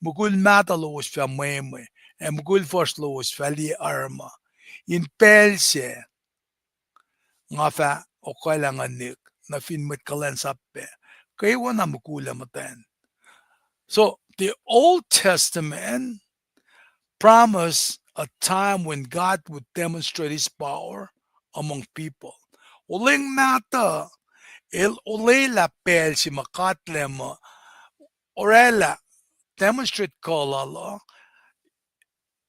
Mukul mahtuh lowos fah mwemwe, ac mukul fuhsr lowos fah liye arma. In pacl sac, nga fah okwaclah nguhnihk nuh fin mwet kuhlwacnsap pac, kwewana mukul ac muhtwacn. So, the Old Testament promised a time when God would demonstrate his power among people. Olweacng mahtuh, el olwelah pacl se ma God El muh oraclah demonstrate kuh lal uh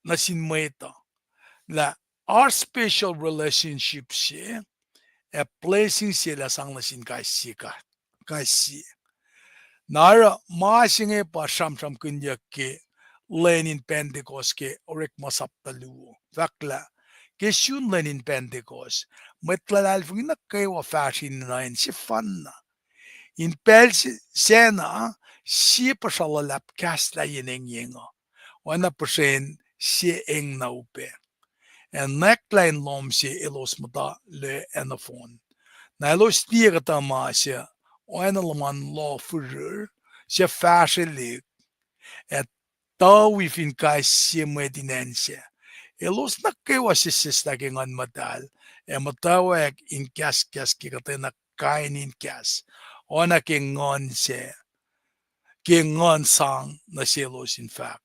nuh sin mwet uh. Lah oasr special relationship se, ac blessing se lah sang nuh sin kais sie, kais sie. Na oruh ma se inge pa sramsramkihnyuck ke lwen in Pentecost ke Orekma sapta luo. Fahk lah ke sun lwen in Pentecost, mwet luhlahlfongi nuh kwewa fahsr enenuh in sefanna. In pacl se-, sacna, sie puhsra luhlahp kahslah yen engyeng uh, oacna puhsren sie eng na upac. Ac nwacklah in lohm se elos muhta loac ac nohfohn. Na elos liye kuhtuh ma suc oacna luhman loh firir, suc fahsrwelihk, ac tuh wi fin kais sie mwet in acn sac. Elos nuh kwewa sesseslah ke Nguhn Muhtahl, ac muhtwacwacack in kahskahs ke kuhtwena kain in kahs, oacna ke nguhn sac, ke nguhn sang nuh selos in fahk.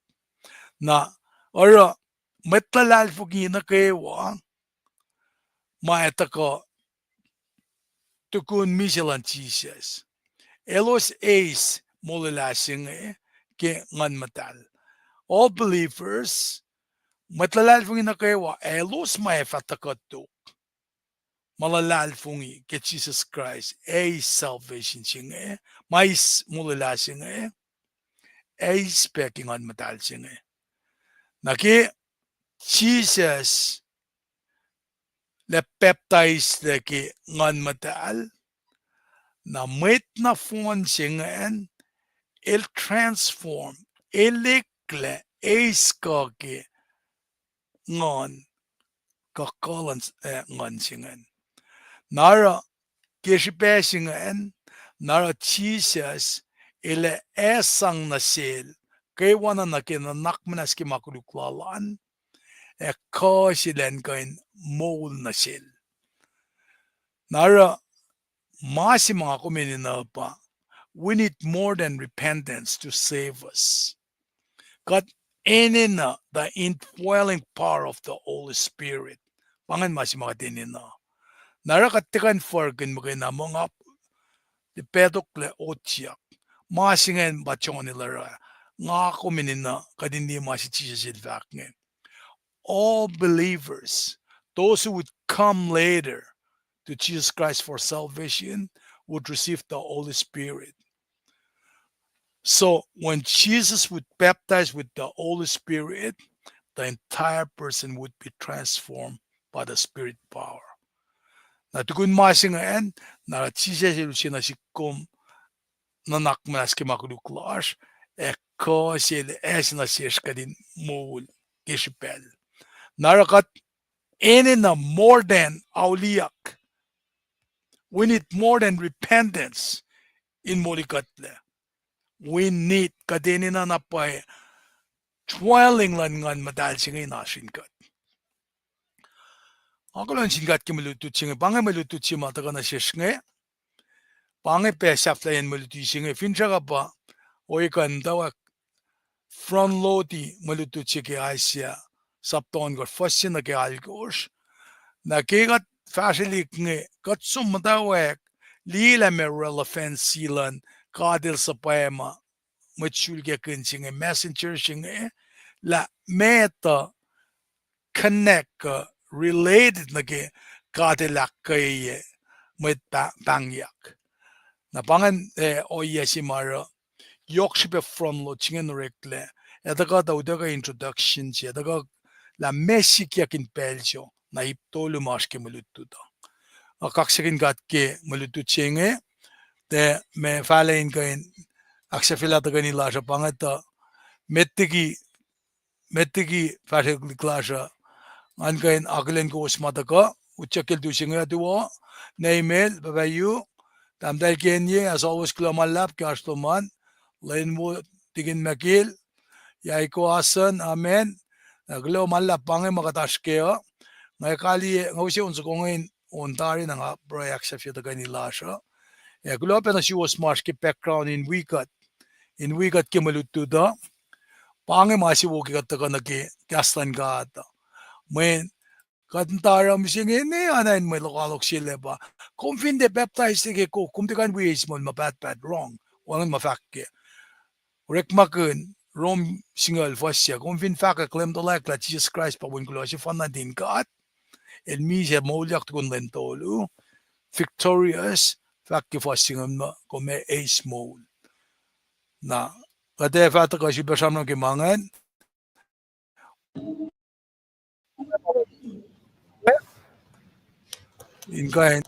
Na oruh mwet luhlahlfongi nuh kwewa ma ac tuhkuh tukun misac luhn Jisus, elos eis molwelah se inge ke Nguhn Muhtahl. All believers, mwet luhlahlfongi nuh kwewa, elos ma ac fah tuhkuh tok ma luhlahlfongi ke Jisus Kraist, eis salvation se inge, ma eis molwelah se inge, eis pac ke Nguhn Muhtahl se inge. Na ke Jisus el pacptaislac ke Nguhn Muhtahl, na mwet nohfohn se ingacn, el transform, el eklac, eis kuh ke nguhn, kuh kuh luhn, eh, nguhn se ingacn. Na oruh, ke srihpac se ingacn, na oruh Jisus el ac sang nuh sel, kwewana nuh ke nuhnak muhnahs ke ma koluk lal an, ac kuh se elan kuh in moul nuh sel. Na oruh, ma se ma nga kom enenuh pa, we need more than repentance to save us. Kuht enenuh the indwelling power of the Holy Spirit. Pa ingacn ma se ma kuht enenuh. Na oruh kuht tiac kuh in furkihn muhkwena muh nga tiac pactucklac otsiak. Ma se ingacn pa John el oruh, nga kom enenuh kuht in liye ma se Jisus el fahk inge. All believers, those who would come later to Jesus Christ for salvation, would receive the Holy Spirit. So when Jesus would baptize with the Holy Spirit, the entire person would be transformed by the Spirit power. Na tukun ma se ingacn, na Jisus el use nuh sihk kom nuhnak muhnahs ke ma koluk lasr, ac kuh se el ase nuh sesr kuht in moul ke srihpacl. Na oruh kuht enenuh more than auliyak. We need more than repentance in molikuhtlac. We need, kuht enenuh na pwacye dwelling luhn Nguhn Muhtahl se inge in oasr in kuht. Akihlen sin God ke mwe lutlut se inge, pa inge mwe lutlut se ma tuhkuh nuh sesr inge. Pa inge pac sahflahiyacn mwe luti se inge, finsrak uh pa, ohiyac kuh in muhtwacwacack front load-i mwe lutlut se ke Isaiah, sapta ohnkohsr, fuhs se nuh ke alkosr. Na ke kuht fahsrwelihk inge, kuht som muhtwacwacack liyelah ma relevancy luhn God el suhpwacma mwet sulkakihn se inge, messenger se inge, lah meac tuh connect kuh related nuh ke God el ahkkweye mwet pa-, pahngyak. Na pa ingacn, eh, ohiyac se ma oruh, yohk srihpac front load se inge in oreklac, ac tuhkuh tuh utuckuh introduction se, tuhkuh lah meac sikyak in pacl se, na ip tolu ma oasr ke mwe lutlut uh. Nga kaksakihn God ke mwe lutlut se inge, tuh ma fahlah in kuh in ahksahfyelah tuhkweni lasr uh pa inge tuh, met liki met liki fahsrwelihk lasr uh, ngan kuh in akihlen kowos ma tuhkuh, utyak ke lutu se inge tuh, Neimel, Pahpah Yu, Tahmtahel Kenye, as always, kuloh ma luhlahp ke oasr lom an, lwen wo, Tikin Mekil, Yaiko Asen, amen. Na kuloh ma luhlahp pa inge ma kuht oasr kac uh. Nga kaliyac, nga use on soko inge in on tari na nga pruhe ahksahfye tuhkweni lasr uh. Ac kuloh pac nuh suwos ma oasr ke background in wi kuht, in wi kuht ke mwe lutlut uh. Pa inge ma se wo ke kuht tuhkuh nuh ke kahs luhn God uh. Mweyen kuht in tari mihsenge ne, ana in mwe lokoalok se lac pa, kom fin tiac pacptais ke kok, kom tiac kuh in wi eis moul ma pahtpaht, wrong. Wacngihn ma fahk kac. Orekmakihn Rom singucul fuhs yac, kom fin fahkwack Leum Tuhluhk lah Jisus Kraist pa Wen Kuloh Sefanna nuhtin God, El misac moulyak tukun lwen tolu, victorious, fahk ke fuhs singucul, kom ac eis moul. Na, kuht ac fah tuhkuh sifilpac sramsram ke ma ingacn. In kuh in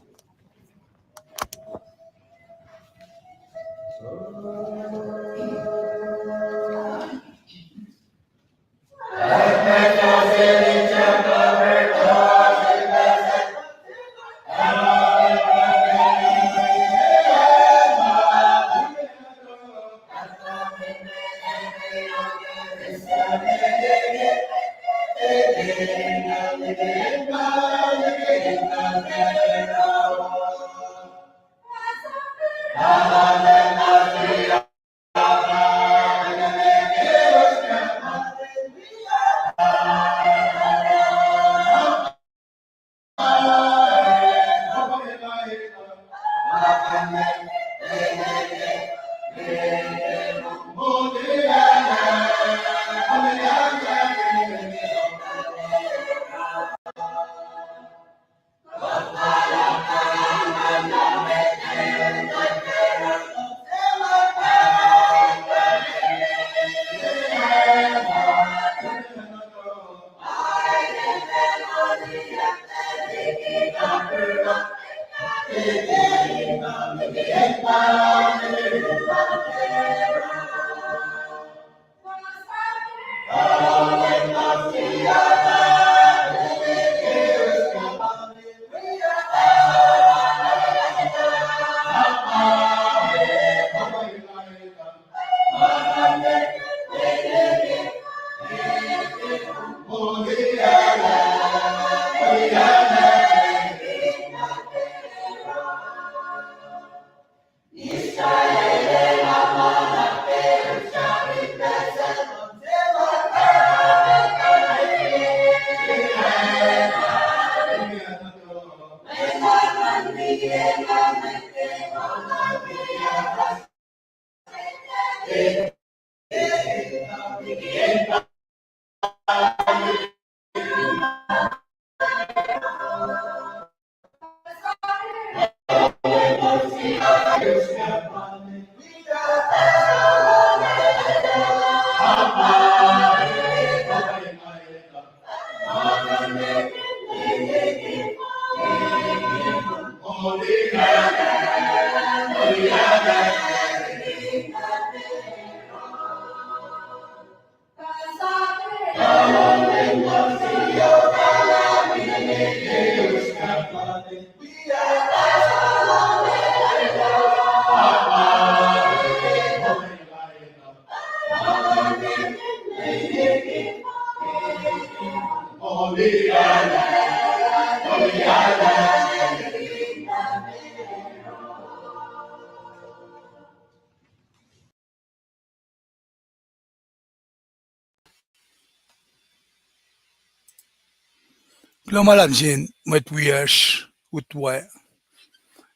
Kuloh ma luhlahp nuh sin mwet wiyacsr utwe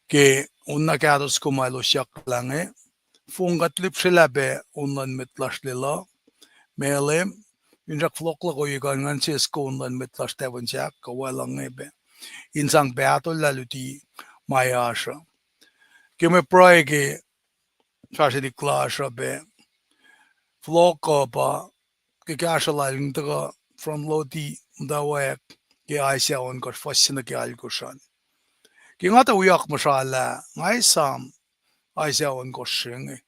ke on na kahtos kom ma elos siyucklah inge. Fong kuht lihpsrelah pac on luhn mwet lasr Lelu, Malem, in srack fohlohk luhk ohiyac kuh in nguhn sesko on luhn mwet lasr Tafon Sahk, kuh wacluh inge pac in sang pahtolah luti ma oasr uh. Ke mwe pruhe ke fahsrwelihk lasr uh pac, fohlohk uh pa ke kahsruh lal in tuhkuh from Loti muhtwacwacack ke Isaiah ohnkohsr fuhs se nuh ke alkosr an. Ke nga tuh wiyuck muhsralah, nga esam Isaiah ohnkohsr se inge.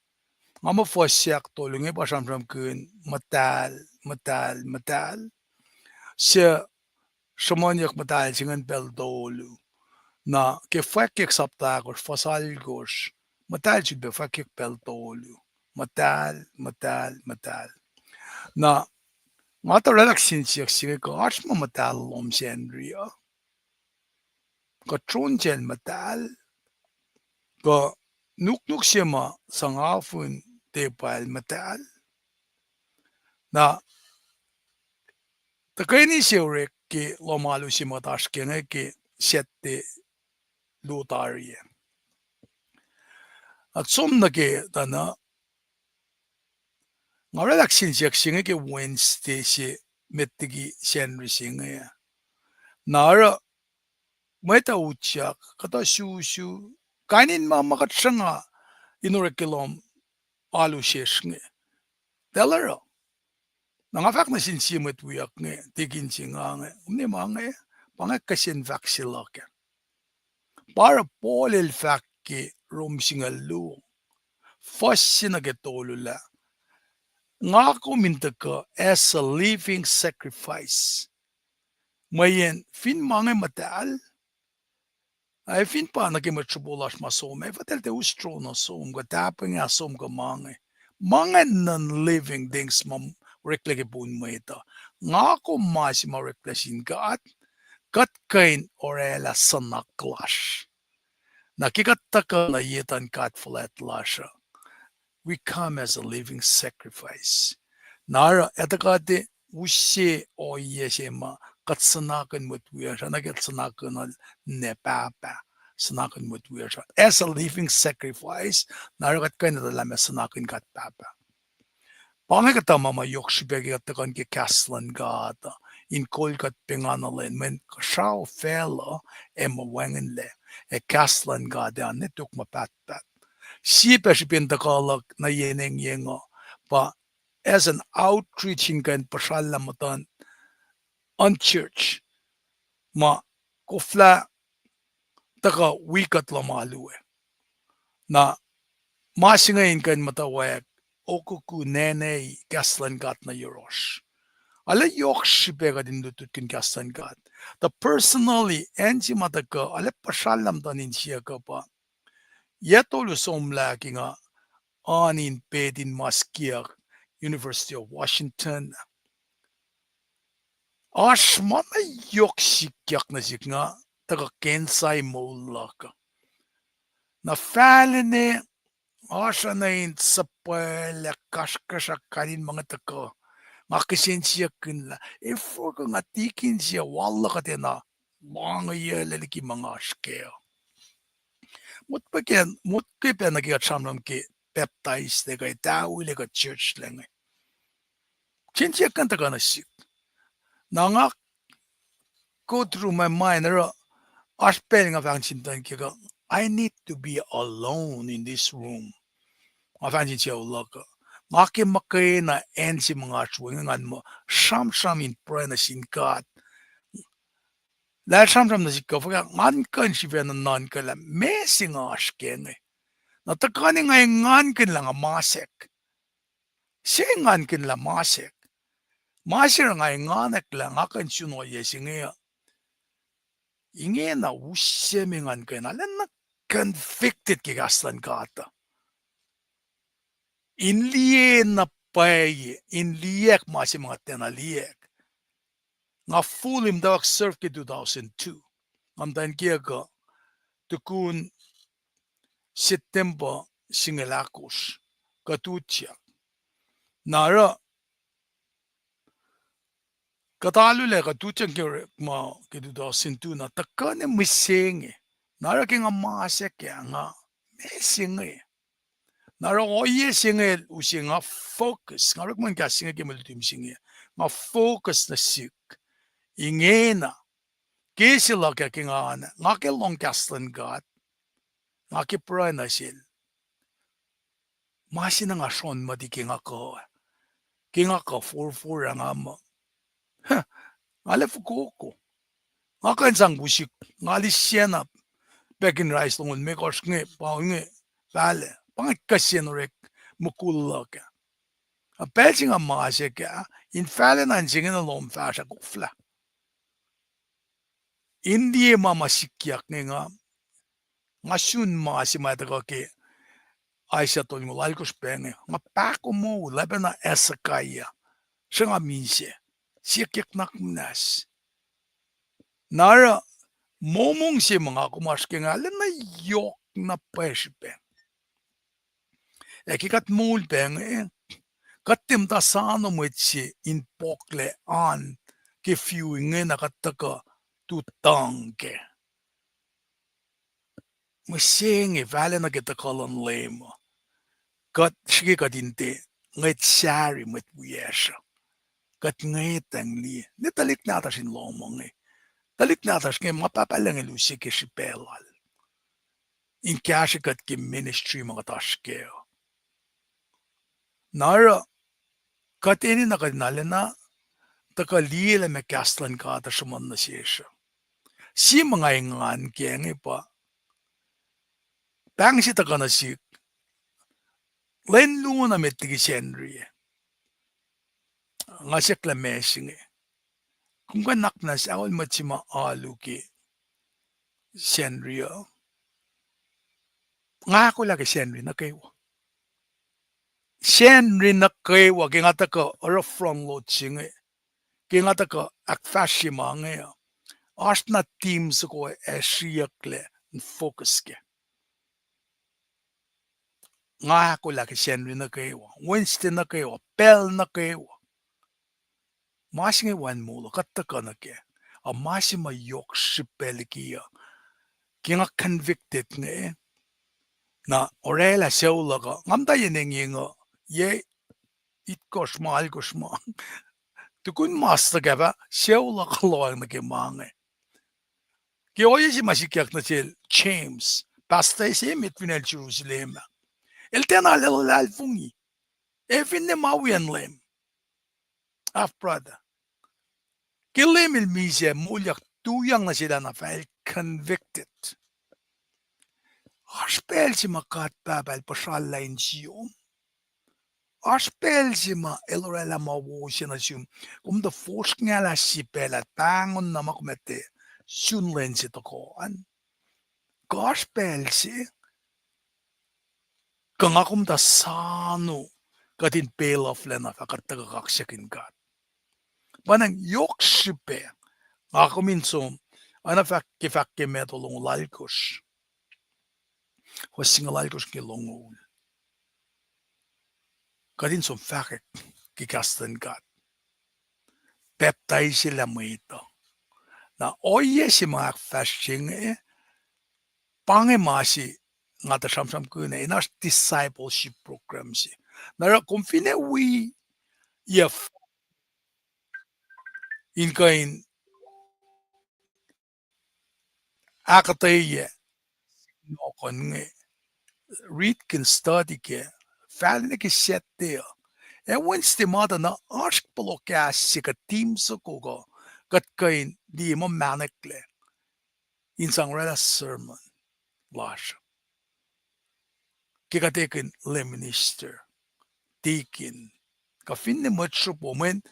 Nga muh fuhs se ahktolu inge pa sramsramkihn muhtahl, muhtahl, muhtahl se sruhmuhnyuck muhtahl se ingacn pacl tolu. Na ke Fwackyuck sapta ahkosr, fuhs alkosr, muhtahl sulpac fwackyuck pacl tolu. Muhtahl, muhtahl, muhtahl. Na nga tuh oraclah kihsen siyuck se inge, kuh oasr ma muhtahl lom Sacnri uh? Kuh tron sel muhtahl? Kuh nuknuk se ma sang afin tepuhl muhtahl? Na tuhkweni se orek ke lohm alu se ma kuht oasr ke inge ke Saturday luo tari ah. At som nuh ke tuh na, nga oraclah kihsen siyuck se inge ke Wednesday se met liki Sacnri se inge. Na oruh mwet uh utyak, kuhtuh susu, kain in ma ma kuht sruhnga in orek ke lohm alu sesr inge. Tuh oruh, na nga fahk nuh sin sie mwet wiyuck inge, tikin se nga inge, kom ne ma inge, pa inge kihsen fahk se luhk ah. Pa oruh Paul el fahk ke Rom singucul luo, fuhs se nuh ke tolu lah, nga kom in tuhkuh as a living sacrifice. Mweyen fin ma inge muhtahl, ac fin pa nuh ke mwet sruhpo lasr ma som, ac fah tiac us tron uh som, kuh tahpweng ah som kuh ma inge. Ma inge non-living things ma oreklac ke poun mwet uh. Nga kom ma se ma oreklac sin God, kuht kuh in oraclah suhnak lasr. Na ke kuht tuhkuh nuh ye etuhn God fuhlwact lasr uh, we come as a living sacrifice. Na oruh etuh kuht use ohiyac se ma kuht suhnakihn mwet wiyacsr uh, na kuht suhnakihn na Pahpah, suhnakihn mwet wiyacsr uh as a living sacrifice. Na oruh kuht kuh in etuh lah ma suhnakihn God Pahpah. Pa inge kuhtuh ma ma yohk srihpac ke kuht tuhkuh nuh ke kahs luhn God uh, in kol kuht pengana lwen, mweyen kuhsrao facluh ac ma wacngihnlac, ac kahs luhn God ac ne tok ma pahtpaht. Sie pac srihpen tuhkuh luhk nuh ye engyeng uh, pa as an outreach in kuh in puhsrallah muhtuhn unchurch ma koflah tuhkuh wi kuht lohm alu ah. Na ma se inge in kuh in muhtwacwacack okuku nene kahs luhn God nuh yohrohsr. Arlac yohk srihpac kuht in lutlutkihn kahs luhn God. Tuh personally, acn se ma tuhkuh arlac puhsrallah muhtuhn insiyuck uh pa yac tolu somlah ke nga oan in pet in mas kiyuck University of Washington. Oasr ma na yohk sikyak nuh sihk, nga tuhkuh ke insiyac moul luhk uh. Na fahlen ah, oasr na in suhpwacl ac kasrkuhsrak kain in ma inge tuhkuh. Nga kihsen siyuckihn lah, efuh kuh nga tikin se wal luhk kuhtwena loangiyuclac liki ma nga oasr kac uh. Motko pac nuh ke kuht sramsram ke pacptaislac kuh etawilac kuh church lac inge. Kihsen siyuck kuh in tuhkuh nuh sihk. Na nga go through my mind, oruh oasr pacl nga fahk nuh sin tuh ke kuh, I need to be alone in this room. Nga fahk nuh sin sucu luhk uh, nga ke muhkwena acn se ma nga oasr we inge, ngan muh sramsram in pruhe nuh sin God. Lah sramsram nuh sihk kuh fuhkah, ngan kuh in sifacna nuhnkuh lah meac se nga oasr kac inge. Na tuhkuh ne nga engankihn lah nga masack. Se engankihn lah masack. Ma se oruh nga engankihn lah nga kuh in sun ohiyac se inge uh, ingena use me ngan kuh in arulacna convicted ke kahs luhn God uh, in liye na pwacye, in liyacack ma se ma nga tiacna liyacack. Nga fully muhtwacwacack serve ke two thousand two. Nga muhtwacn kiyuck uh tukun September singucul ahkosr, kuht utyak. Na oruh kuht alu lah kuht utyak ke orekma ke two thousand two, na tuhkuh ne mihsenge. Na oruh ke nga masack ah, nga, meac se inge? Na oruh ohiyac se inge use nga focus, nga orekma kahs se inge ke mwe luti mihsenge, nga focus nuh sihk. Ingena, ke se luhk ah ke nga, nga ke lohng kahs luhn God, nga ke pruhe nuh sel, ma se na nga srohn muhti ke nga kuh, ke nga kuh forfor ah nga muh, nga lah fokoko. Nga kuh in sang puk sihk, nga lihsacna packin rice longoul limekohsr inge, pa inge, fahlac, pa inge kuh se in orek mukul luhk ah. A pacl se nga masack ah, in fahlac na in se inge na lohm fahsr ah koflah. In liye ma ma sikyak inge nga, nga sun ma se ma tuhkuh ke Isaiah tolngoul alkohsr pac inge, nga pahkomuhl oacpacna Hezekiah, sruhnga misac, siyuckyuck nuhnak muhnahs. Na oruh momong se ma nga kom oasr ke inge arulacna yohk na pwacye srihpac. Ac ke kuht moul pac inge, kuht tiac muhta soano mwet se in pohklac an ke fiu inge na kuht tuhkuh tutang kac. Mihsenge fahla nuh ke tuhkuh luhn Leum uh, kuht srihke kuht in tiac ngwet sahri mwet wiyacsr uh. Kuht ngwetacng liye ne tuhlihk nahtuhsr in lohm inge. Tuhlihk nahtuhsr inge ma Pahpah Lucng El use ke srihpac Lal in kahsrwe kuht ke ministry ma kuht oasr kac uh. Na oruh kuht enenuh kuht in arulacna tuhkuh liye lah meac kahs luhn God uh sruhmuhn nuh sesr uh. Sie ma nga engan kac inge pa pahng se tuhkuh nuh sihk, lwen luo na met liki Sacnri ah, nga siyuck lah meac se inge. Kom kuh in nuhnak muhnahs, aol mwet se ma alu ke Sacnri uh. Nga ahkolah ke Sacnri nuh kwewa. Sacnri nuh kwewa ke nga tuhkuh oruh front load se inge, ke nga tuhkuh ahkfahsrye ma inge uh, oasr na team soko ac sriyucklac in focus kac. Nga ahkolah ke Sacnri nuh kwewa, Wednesday nuh kwewa, pacl nuh kwewa. Ma se inge wacngihn moul uh, kuht tuhkuh nuh kac. A ma se ma yohk srihpac liki uh, ke nga convicted inge, na orwaclah sucu luhk uh, nga muhta yen engyeng uh, yac itkohsr ma, alkohsr ma, tukun mas tuhkahfah sucu luhk uh lohacng nuh ke ma inge. Ke ohiyac se ma sikyak nuh sel James, pastor se met fin el Jerusalem ah, el tiacna luhlahlfongi, ac finne ma wiyacn Leum. Half brother, ke Leum El misac, moulyak, tuyak nuh sel ah na fah el convicted. Oasr pacl se ma God Pahpah El puhsrallah insiom. Oasr pacl se ma El orwaclah ma wo se nuh sum. Kom tuh fosrngahlah sie pacl ah, pahngon na ma kom ac tiac sun lwen se tohkoh an. Kuh oasr pacl se, kuh nga kom tuh soano kuht in pay off lah na fah kuht tuhkuh kaksakihn God. Pa na yohk srihpac, nga kom in som, oacna fahk ke, fahk ke Matthew longoul alkohsr, fuhs singucul alkohsr ke longoul. Kuht in som fahkwack ke kahs luhn God, pacptaiselah mwet uh. Na ohiyac se ma ahkfahsrye inge, pa inge ma se nga tuh sramsramkihn ah, in oasr discipleship program se. Na oruh kom finne wi yac f-, in kuh in ahkuhtweyac nohkohn inge, read and study kac, fahla nuh ke Saturday uh. Ac Wednesday ma tuh na oasr pohloh kahs se kuh team soko kuh kuht kuh in liye ma mahneklac in sang orwaclah sermon lasr ke kuht ekihn lay minister, deacon, kuh finne mwet sropo, mweyen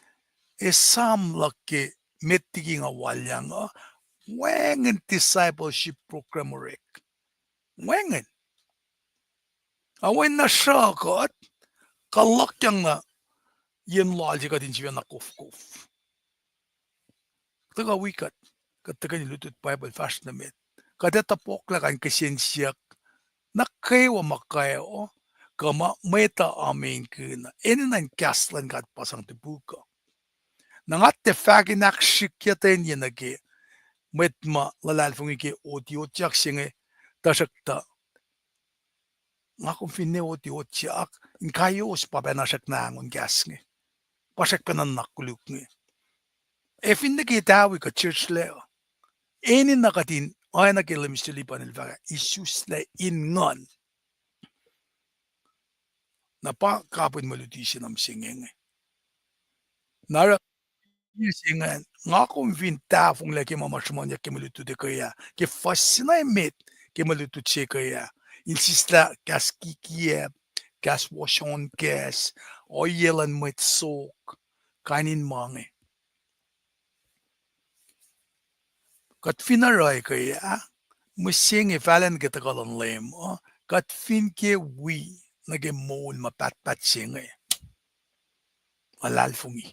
esam luhk ke met liki nga walyang uh, wacngihn discipleship program orek. Wacngihn. Oacna sruh kuht, kuh luhkyang na yen loal se kuht in sifacna kofkof. Tuhkuh wi kuht, kuht tuhkweni lutlut Bible fahsr nuh met. Kuht etuh pohklah kuh in kihsen siyuck nuh kwewa ma kwewa, kuh ma mwet uh amenkihn, enenuh in kahs luhn God pa sang topuk uh. Na nga tiac fahk in ahksrihkye tuhn ye nuh ke mwet ma luhlahlfongi ke otiotyak se inge, tuhsruhktuh nga kom finne otiotyak, in kaiyos pa pacna srackna angon kahs inge, pa srackpacna nuhnak koluk inge. Ac finne ke tawi kuh church lac, enenuh kuht in oacna ke lay minister Lipan el fahk ah, isuslac in nguhn. Na pa kapihn mwe luti se nuh mihsenge inge. Na oruh, nga kom fin tahfonglac ke ma ma sruhmuhnyuck ke mwe lutlut ekuh ah, ke fuhs se na emet ke mwe lutlut se ekuh ah, in sislah kahs kikiacp, kahs wohsonkacs, ohiyac luhn mwet sok, kain in ma inge. Kuht fin oruh ke ah, mihsenge fahlen ke tuhkuh luhn Leum uh, kuht fin ke wi nuh ke moul ma pahtpaht se inge, luhlahlfongi.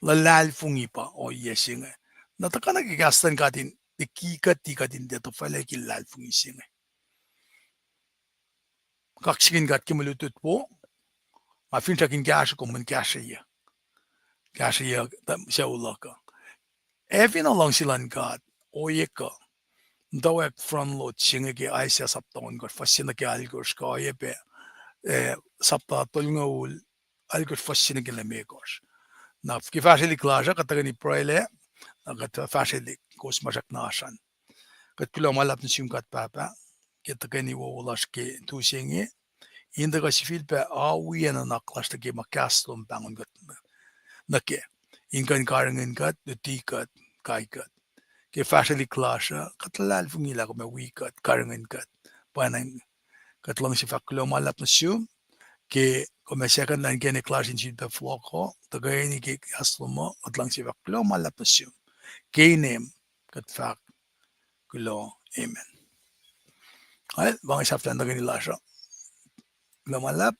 Luhlahlfongi pa ohiyac se inge. Na tuhkuh nuh ke kahs luhn God in liki kuht, liki kuht in tiac tuhfahlah ke luhlahlfongi se inge. Kaksakihn God ke mwe lutlut wo, nga finsrak in kahsruh kom in kahsrweyuc. Kahsrweyuc sucu luhk uh. Ac fin luhngse luhn God ohiyac kuh, muhtwacwacack front load se inge ke Isaiah sapta ohnkohsr fuhs se nuh ke alkohsr kuh oacyacpac, eh, sapta tolngoul, alkohsr fuhs se nuh ke limekohsr. Na ke fahsrwelihk lasr uh, kuht tuhkweni pruhe lac, na kuht fahsrwelihk, kowos ma srackna oasr an. Kuht kuloh ma luhlahp nuh sum God Pahpah, ke tuhkweni wowo lasr ke tu se inge, in tuhkuh sifilpac awi ac nuhnak lasr nuh ke ma kahs lom pahngon kuht nuh kac. In kuh in karihngihn kuht, luti kuht, kai kuht. Ke fahsrwelihk lasr uh, kuht luhlahlfongi lah kom ac wi kuht, karihngihn kuht. Pwacnwacng kuht luhngse fahk kuloh ma luhlahp nuh sum, ke kom ac second lah inkacnek lasr in sifilpac fohlohk uh, tuhkweni ke kahs lom uh, kuht luhngse fahk kuloh ma luhlahp nuh sum. Ke inem, kuht fahk kuloh, amen. Ac pa inge sahflahiyacn tuhkweni lasr uh. Kuloh ma luhlahp.